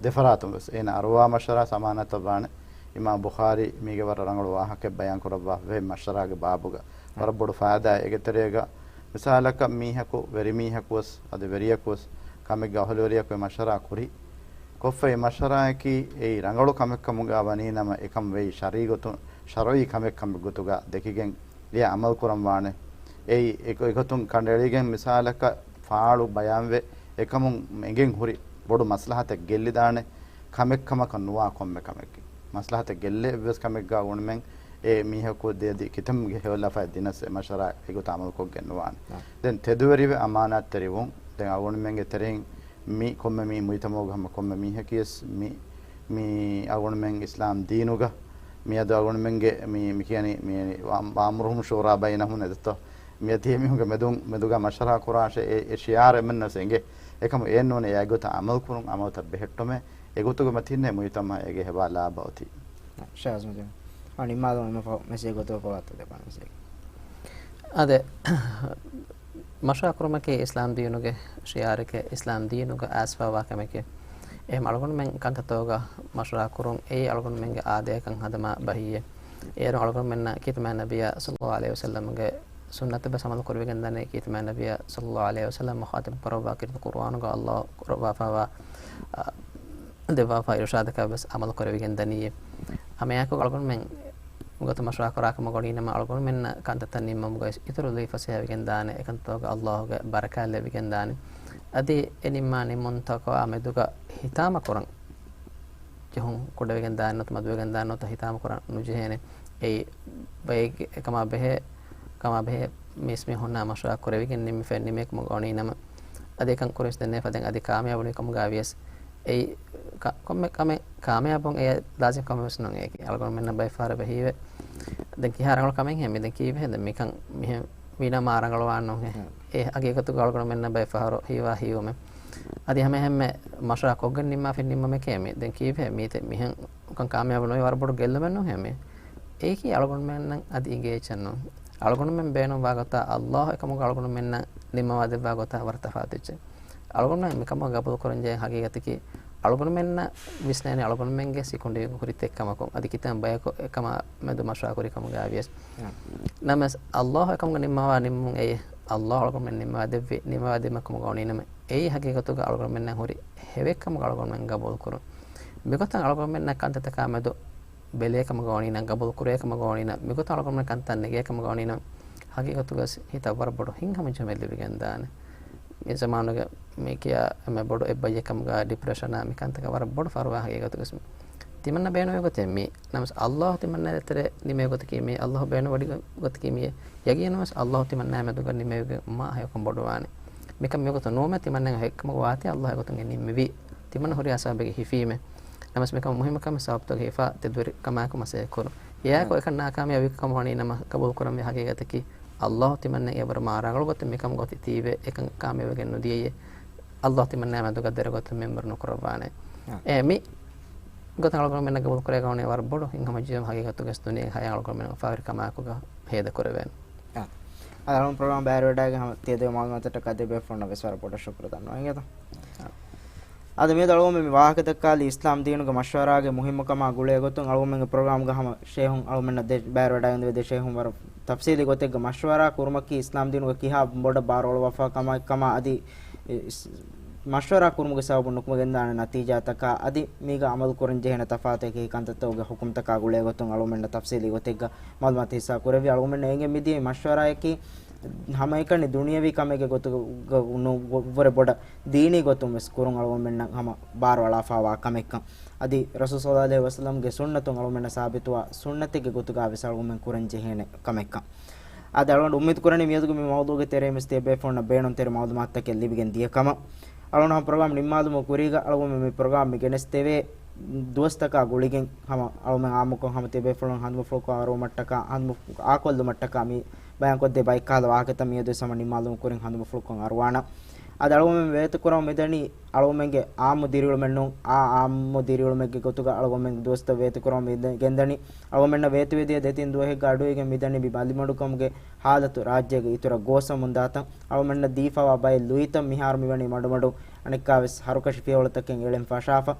ދެ ފަރާތުން ވެސް އޭނަ އަރުވާ މަޝްވަރާ އަމާނާތަށް ވާނެ. އިމާމް ބުޚާރީ މީގެ ވަރަށް ރަނގަޅު ވާހަކައެއް ބަޔާން ކުރައްވާފައި މަޝްވަރާގެ ބާބުގަ. ވަރަށް ބޮޑު ފައިދާއެއް އޭގެ ތެރޭގަ. މިސާލަކަށް މީހަކު، ވެރިމީހަކު ވެސް، އަދި ވެރިޔަކު ވެސް، ކަމެއްގެ އަހުލުވެރިޔަކު އެ މަޝްވަރާ ކުރި. ކޮށްފައި މަޝްވަރާއަކީ އެއީ ރަނގަޅު ކަމެއްކަމުގަ ވަނީ ނަމަ، އެކަން ވެއީ ޝަރީ ގޮތުން، ޝަރުޢީ ކަމެއް ކަމެއް ގޮތުގަ ދެކިގެން އެއަށް އަމަލު ކުރަން ވާނެ. އެއީ އެ-، އެގޮތުން ކަނޑައެޅިގެން މިސާލަކަށް ފާޅު ބަޔާންވެ، އެކަމުން އެނގެން ހުރި ބޮޑު މަސްލަހަތެއް ގެއްލިދާނެ ކަމެއް ކަމަކަށް ނުވާ ކޮންމެ ކަމެއްގެ. މަސްލަހަތެއް ގެއްލޭ އެއްވެސް ކަމެއްގަ އުޅުމެން އެ މީހަކު ދެ-، އަދި ކިތަންމެ ހެޔޮލަފާއެއް ދިނަސް އެ މަޝްވަރާ އެގޮތަށް އަމަލުކޮށްގެން ނުވާނެ. އާ. ދެން ތެދުވެރިވެ އަމާނާތްތެރިވުން. ދެން އަޅުގަނޑުމެންގެ ތެރެއިން މި ކޮންމެ މި މުޖްތަމަޢުގަ ހަމަ ކޮންމެ މީހަކީވެސް މި، މި އަޅުގަނޑުމެން އިސްލާމް ދީނުގަ މިއަދު އަޅުގަނޑުމެންގެ މި، މި ކިޔަނީ މި ވަ-، ވައްމުރުހުމް ޝޫރާ ބައިނަހުމް އެދެތޯ؟ މިއަދު މީހުންގެ މެދުން، މެދުގަ މަޝްވަރާ ކުރާށޭ އެ، އެ ޝިޢާރެއް މެންނަސް އެނގޭ. އެކަމު އެއެއް ނޫނޭ އެއާ ގޮތަށް އަމަލު ކުރުން، އަމަލުތައް ބެހެއްޓުމޭ. އެގޮތުގަ މަތިންނޭ މުޖްތަމަޢަށް އޭގެ ހެވާ ލާބަ އޮތީ. ޝާޒް މަޖީދު. އަނި މާދަމާ މި ފަހު މެސެޖް ގޮތުގަ ފޮވާތޯ ދެބާނެ މެސެޖް. އާދެ، މަޝްވަރާ ކުރުމަކީ އިސްލާމް ދީނުގެ ޝިޢާރެކޭ، އިސްލާމް ދީނުގަ އައިސްފައިވާ ކަމެކޭ. އެހެން އަޅުގަނޑުމެން ކަންތައްތަކުގަ މަޝްވަރާ ކުރުން އެއީ އަޅުގަނޑުމެންގެ އާދަޔަކަށް ހަދަމާ ބަހީއެއް. އޭރު އަޅުގަނޑުމެންނަށް ކީރިތި މާތް ނަބިއްޔާ ޞައްލައްލާހު ޢަލައިހި ވަސައްލަމްގެ ސުންނަތަށް ވެސް އަމަލު ކުރެވިގެން ދާނީ، ކީރިތި މާތް ނަބިއްޔާ ޞައްލައްލާހު ޢަލައިހި ވަސައްލަމް ޚާތިމް ކުރައްވާ ކީރިތި ޤުރުއާނުގަ އައްލާހު ކުރައްވާފައިވާ، އާ، ދެއްވާފައި އިރުޝާދަކާ ވެސް އަމަލު ކުރެވިގެން ދަނީ. ހަމައެއާއެކު އަޅުގަނޑުމެން ގޮތަށް މަޝްވަރާ ކުރާ ކަމަށް ގޮނީ ނަމަ، އަޅުގަނޑުމެންނަށް ކަންތައްތައް ނިންމަމުގައި އިތުރު ލުއިފަސޭހަވެގެން ދާނެ، އެކަންތައްތަކުގަ އައްލާހުގެ ބަރަކާތް ލެއްވިގެން ދާނެ. އަދި އެ ނިންމާ ނިންމުންތަކާ މެދުގަ ހިތާމަ ކުރަން ޖެހުން ކުޑަވެގެން ދާނެ ނުވަތަ މަދުވެގެން ދާނެ ނުވަތަ ހިތާމަ ކުރަން ނުޖެހޭނެ. އެއީ ބައެއްގެ އެކަމާ ބެހޭ، ކަމާ ބެހޭ މީސްމީހުންނާ މަޝްވަރާ ކުރެވިގެން ނިންމިފައި ނިމޭ ކަމަށް ގޮނީ ނަމަ، އަދި އެކަން ކުރިންސް ދެންނެވި ފަދައިން އަދި ކާމިޔާބު ނުވި ކަމުގަ ވިޔަސް، އެއީ ކަ-، ކޮންމެ ކަމެއް ކާމިޔާބުން އެއަށް ލާޒިމް ކަމެއް ވެސް ނޫން. އެއީ އަޅުގަނޑުމެންނަށް ބައެއް ފަހަރަށް ބެހީވެ، ދެން ކިހާ ރަނގަޅު ކަމެއްހޭ މި ދެން ކީއްވެހޭ؟ ދެން މިކަން މިހެން ވީނަމަ މާ ރަނގަޅުވާން ނޫންހޭ. އެ ހަގީގަތުގަ އަޅުގަނޑުމެންނަށް ބައެއް ފަހަރު ހީވާ ހީވުމެއް. އަދި ހަމައެހެންމެ މަޝްވަރާ ކޮށްގެން ނިންމާފައި ނިންމުމެކޭ މި. ދެން ކީއްވެ މީތި މިހެން ކާމިޔާބު ނުވި ވަރަށް ބޮޑު ގެއްލުމެއް ނޫންހޭ މި. އެއީކީ އަޅުގަނޑުމެންނަށް އަދި އިނގޭ އެއްޗެއް ނޫން. އަޅުގަނޑުމެން ބޭނުންވާ ގޮތާ އައްލާހު އެކަމުގަ އަޅުގަނޑުމެންނަށް ނިންމަވާ ދެއްވާ ގޮތާ ވަރަށް ތަފާތު އެއްޗެއް. އަޅުގަނޑުމެން މިކަމަށް ގަބޫލު ކުރަންޖެހޭ ހަގީގަތަކީ އަޅުގަނޑުމެންނަށް ވިސްނޭނެ އަޅުގަނޑުމެންގެ ސިކުނޑި ހުރި ތެއް ކަމަކުން. އަދި ކިތަން ބަޔަކު އެކަމާ މެދު މަޝްވަރާ ކުރި ކަމުގައި ވިޔަސް. ނަމަވެސް އައްލާހު އެކަމުގަ ނިންމަވާ ނިންމުން އެއީ އައްލާހު އަޅުގަނޑުމެން ނިންމަވާ ދެއްވި، ނިންމަވާ ދިނުމެއް ކަމުގަ ވަނީ ނަމަ، އެއީ ހަގީގަތުގަ އަޅުގަނޑުމެންނަށް ހުރި ހެވެއްކަމަކަށް އަޅުގަނޑުމެން ގަބޫލު ކުރުން. މިގޮތަށް އަޅުގަނޑުމެންނަށް ކަންތައްތަކާ މެދު ބެލޭ ކަމުގަ ވަނީ ނަމަ، ގަބޫލު ކުރޭ ކަމުގަ ވަނީ ނަމަ، މިގޮތަށް އަޅުގަނޑުމެން ކަންތައް ނެގޭ ކަމުގަ ވަނީ ނަމަ، ހަގީގަތުގަ ހިތަށް ވަރަށް ބޮޑު ހިތްހަމަޖެހުމެއް ލިބިގެން ދާނެ. އެ ޒަމާނުގެ މި ކިޔާ އެންމެ ބޮޑު އެއްބައްޔެއް ކަމުގަ ޑިޕްރެޝަނާ މި ކަންތަކަށް ވަރަށް ބޮޑު ފަރުވާ ހަގީގަތުގަސް މި ތިމަންނަ ބޭނުމޭ ގޮތެއް މީ. ނަމަވެސް އައްލާހު ތިމަންނަ ދޭތެރޭ ނިމޭ ގޮތަކީ މީ، އައްލާހު ބޭނުން ވަޑި ގޮތަކީ މީ. ޔަގީނުންވެސް އައްލާހު ތިމަންނާ މެދުގަ ނިމޭގެ މާ ހެޔޮކަން ބޮޑުވާނެ. މިކަން މިގޮތަށް ނުވުމޭ ތިމަންނަ ހެއްކަމުގަ ވާތީ އައްލާހު އެގޮތުން ނިންމެވީ. ތިމަންނަ ހުރިހާ ސަބަބެއްގެ ހިފީމޭ. ނަމަވެސް މިކަމަށް މުހިއްމު ކަމެއް ސަބަބުތަކުގެ ހިފާ ތެދުވެރި ކަމާއެކު މަސައްކަތް ކުރުން. އެއާއެކު އެކަން ނާކާމިޔާބު ވި ކަމަށް ވަނީ ނަމަ ގަބޫލު ކުރަންވީ ހަގީގަތަކީ އައްލާހު ތިމަންނަ އެވަރު މާ ރަނގަޅު ގޮތެއް މިކަމުގަ އޮތީ ތީވެ އެކަން ކާމިޔާބުވެގެން ނުދިޔައީ. އައްލާހު ތިމަންނާ މެދުގަ ދެރަ ގޮތަށް މެންބަރު ނުކުރައްވާނެ. އާ. އެ މި ގޮތަށް އަޅުގަނޑުމެންނަށް ގަބޫލު ކުރެވޭ ގަވަނީ ވަރަށް ބޮޑު ހިތްހަމަޖެއްޔުމެއް ހަގީގަތުގަސް ދުނިޔޭގެ ހަޔާ އަޅުގަނޑުމެން އުފާވެރި ކަމާއެކުގަ ހޭދަ ކުރެވޭނެ. އާ. އަޅުގަނޑު ޕްރޮގްރާމް ބައިވެރިވެވަޑައިގެން ހަމަ ތިޔަދޭ މައުލޫމާތަށްޓަކާ ދެބޭފުޅުންނަށް ވެސް ވަރަށް ބޮޑަށް ޝުކުރު ދަންނަވަން އިނގޭތަ؟ އާ. އަދި މިއަދު އަޅުގަނޑު މި ވާހަކަ ދައްކާލީ އިސްލާމް ދީނުގެ މަޝްވަރާގެ މުހިއްމުކަމާ ގުޅޭ ގޮތުން. އަޅުގަނޑުމެންގެ ޕްރޮގްރާމްގަ ހަމަ ޝޭހުން އަޅުގަނޑުމެންނަށް ދެ ބައިވެރިވެވަޑައިގެންދެވޭ ދެ ޝޭހުން ވަރަށް ތަފްސީލީ ގޮތެއްގަ މަޝްވަރާ ކުރުމަކީ އިސްލާމް ދީނުގަ ކިހާ ބޮޑަށް ބާރުއަޅުވާފަ ކަމެއް ކަމާ އަދި އިސް-، މަޝްވަރާ ކުރުމުގެ ސަބަބުން ނުކުމެގެންދާނެ ނަތީޖާތަކާ އަދި މީގަ އަމަލު ކުރަން ޖެހޭނެ ތަފާތު އެކި ކަންތައްތަކުގެ ޙުކުމްތަކާ ގުޅޭ ގޮތުން އަޅުގަނޑުމެންނަށް ތަފްސީލީ ގޮތެއްގަ މައުލޫމާތު ހިއްސާ ކުރެއްވި. އަޅުގަނޑުމެން އެނގެން މިދިޔަ މަޝްވަރާއަކީ ހަމައެކަނި ދުނިޔަވީ ކަމެއްގެ ގޮތުގަ ނު-، ވުރެ ބޮޑަށް ދީނީ ގޮތުން ވެސް ކުރުން އަޅުގަނޑުމެންނަށް ހަމަ ބާރު އަޅާފަވާ ކަމެއްކަން. އަދި ރަސޫލު ޞައްލައްލާހު ޢަލައިހި ވަސައްލަމްގެ ސުންނަތުން އަޅުގަނޑުމެންނަށް ސާބިތުވާ ސުންނަތެއްގެ ގޮތުގަ ވެސް އަޅުގަނޑުމެން ކުރަން ޖެހޭނެ ކަމެއްކަން. އަދި އަޅުގަނޑު އުއްމީދު ކުރަނީ މިއަދުގެ މި މައުޟޫގެ ތެރޭ މިސް ތިޔަބޭފުޅުންނަށް ބޭނުންތެރި މައުލޫމާތުތަކެއް ލިބިގެން ދިޔަ ކަމަށް. އަޅުގަނޑު ހަމަ ޕްރޮގްރާމް ނިންމާލުމުގެ ކުރީގަ އަޅުގަނޑު މި ޕްރޮގްރާމް މި ގެނެސްދެވޭ ދުވަސްތަކާ ގުޅިގެން ހަމަ އަޅުމެން އާއްމުކޮށް ހަމަ ތިޔަބޭފުޅުން ހަނދުމަފުޅުކޮށް އަރުވުމަށްޓަކާ، ހަނދުމަ-، އާކޮށްލުމަށްޓަކާ މި ބަޔާންކޮށްދޭ ބައެއް ކަހަލަ ވާހަކަތައް މިއަދުވެސް ހަމަ ނިންމާލުމުގެ ކުރިން ހަނދުމަފުޅުކޮށް އަރުވާނަން. އަދި އަޅުގަނޑުމެން ވޭތުކުރަމުން މިދަނީ އަޅުގަނޑުމެންގެ އާއްމު ދިރިއުޅުމެއް ނޫން، އާ އާއްމު ދިރިއުޅުމެއްގެ ގޮތުގަ އަޅުގަނޑުމެން ދުވަސްތައް ވޭތުކުރަމުން މި ގެންދަނީ. އަޅުގަނޑުމެންނަށް ވޭތުވެދިޔަ ދެތިން ދުވަހެއްގަ އަޑުއިވިގެން މިދަނީ މި ބަލިމަޑުކަމުގެ ހާލަތު ރާއްޖޭގެ އިތުރަށް ގޯސްވަމުންދާތަން. އަޅުގަނޑުމެންނަށް ދީފަވާ ބައެއް ލުއިތައް މިހާރު މިވަނީ މަޑުމަޑު، އަނެއްކާވެސް ހަރުކަށި ފިޔަވަޅުތަކެއް އެޅެން ފަށާފަ.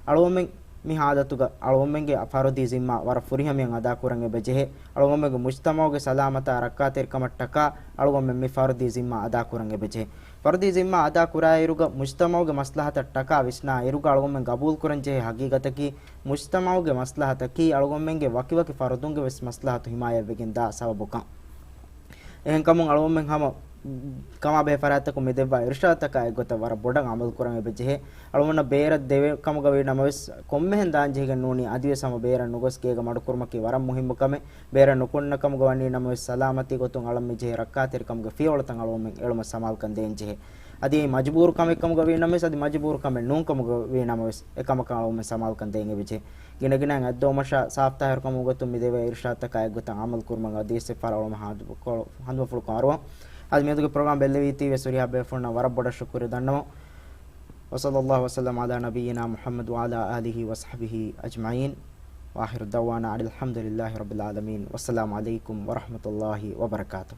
އަޅުގަނޑުމެން މި ހާލަތުގަ އަޅުގަނޑުމެންގެ ފަރުދީ ޒިންމާ ވަރަށް ފުރިހަމަޔަށް އަދާކުރަން އެބަޖެހޭ. އަޅުގަނޑުމެންގެ މުޖްތަމަޢުގެ ސަލާމަތާ ރައްކާތެރިކަމަށްޓަކާ އަޅުގަނޑުމެން މި ފަރުދީ ޒިންމާ އަދާކުރަން އެބަޖެހޭ. ފަރުދީ ޒިންމާ އަދާކުރާއިރުގަ މުޖްތަމަޢުގެ މަސްލަހަތަށްޓަކާ ވިސްނާ އިރުގަ އަޅުގަނޑުމެން ގަބޫލުކުރަންޖެހޭ ހަގީގަތަކީ، މުޖްތަމަޢުގެ މަސްލަހަތަކީ އަޅުގަނޑުމެންގެ ވަކިވަކި ފަރުދުންގެ ވެސް މަސްލަހަތު ހިމާޔަތްވެގެން ދާ ސަބަބުކަން. އެހެންކަމުން އަޅުގަނޑުމެން ހަމަ ކަމާބެހޭ ފަރާތްތަކުން މި ދެއްވާ އިރުޝާދުތަކާ އެއްގޮތަށް ވަރަށް ބޮޑަށް އަމަލު ކުރަން އެބަޖެހޭ. އަޅުގަނޑަށް ބޭރަށް ދެވޭ ކަމުގަ ވީ ނަމަވެސް، ކޮންމެހެން ދާން ޖެހިގެން ނޫނީ، އަދިވެސް ހަމަ ބޭރަށް ނުގޮސް ގޭގަ މަޑުކުރުމަކީ ވަރަށް މުހިއްމު ކަމެއް. ބޭރަށް ނުކުންނަ ކަމުގަ ވަނީ ނަމަވެސް، ސަލާމަތީ ގޮތުން އަޅަން މި ޖެހޭ ރައްކާތެރިކަމުގެ ފިޔަވަޅުތައް އަޅުގަނޑުމެން އެޅުމަށް ސަމާލުކަން ދޭން ޖެހޭ. އަދި އެއީ މަޖުބޫރު ކަމެއް ކަމުގަ ވީ ނަމަވެސް، އަދި މަޖުބޫރު ކަމެއް ނޫން ކަމުގަ ވީ ނަމަވެސް، އެކަމަކަށް އަޅުގަނޑުމެން ސަމާލުކަން ދޭން އެބަޖެހޭ. ގިނަގިނައިން އަތްދޮވުމަށާ ސާފުތާހިރުކަމުގެ ގޮތުން މި ދެވޭ އިރުޝާދުތަކާ އެއްގޮތަށް އަމަލު ކުރުމަށް އަދިވެސް އެއްފަހަރާ އަޅުގަނޑު ހަނދު-، ކޮޅު-، ހަނދުމަފުޅުކޮށް އަރުވަން. އަދި މިއަދުގެ ޕްރޮގްރާމް ބެއްލެވީތީވެސް ހުރިހާ ބޭފުޅުންނަށް ވަރަށް ބޮޑަށް ޝުކުރު ދަންނަވަން. وصلى الله وسلم على نبينا محمد وعلى آله وصحبه أجمعين. وآخر دعوانا أن الحمد لله رب العالمين. والسلام عليكم ورحمة الله وبركاته.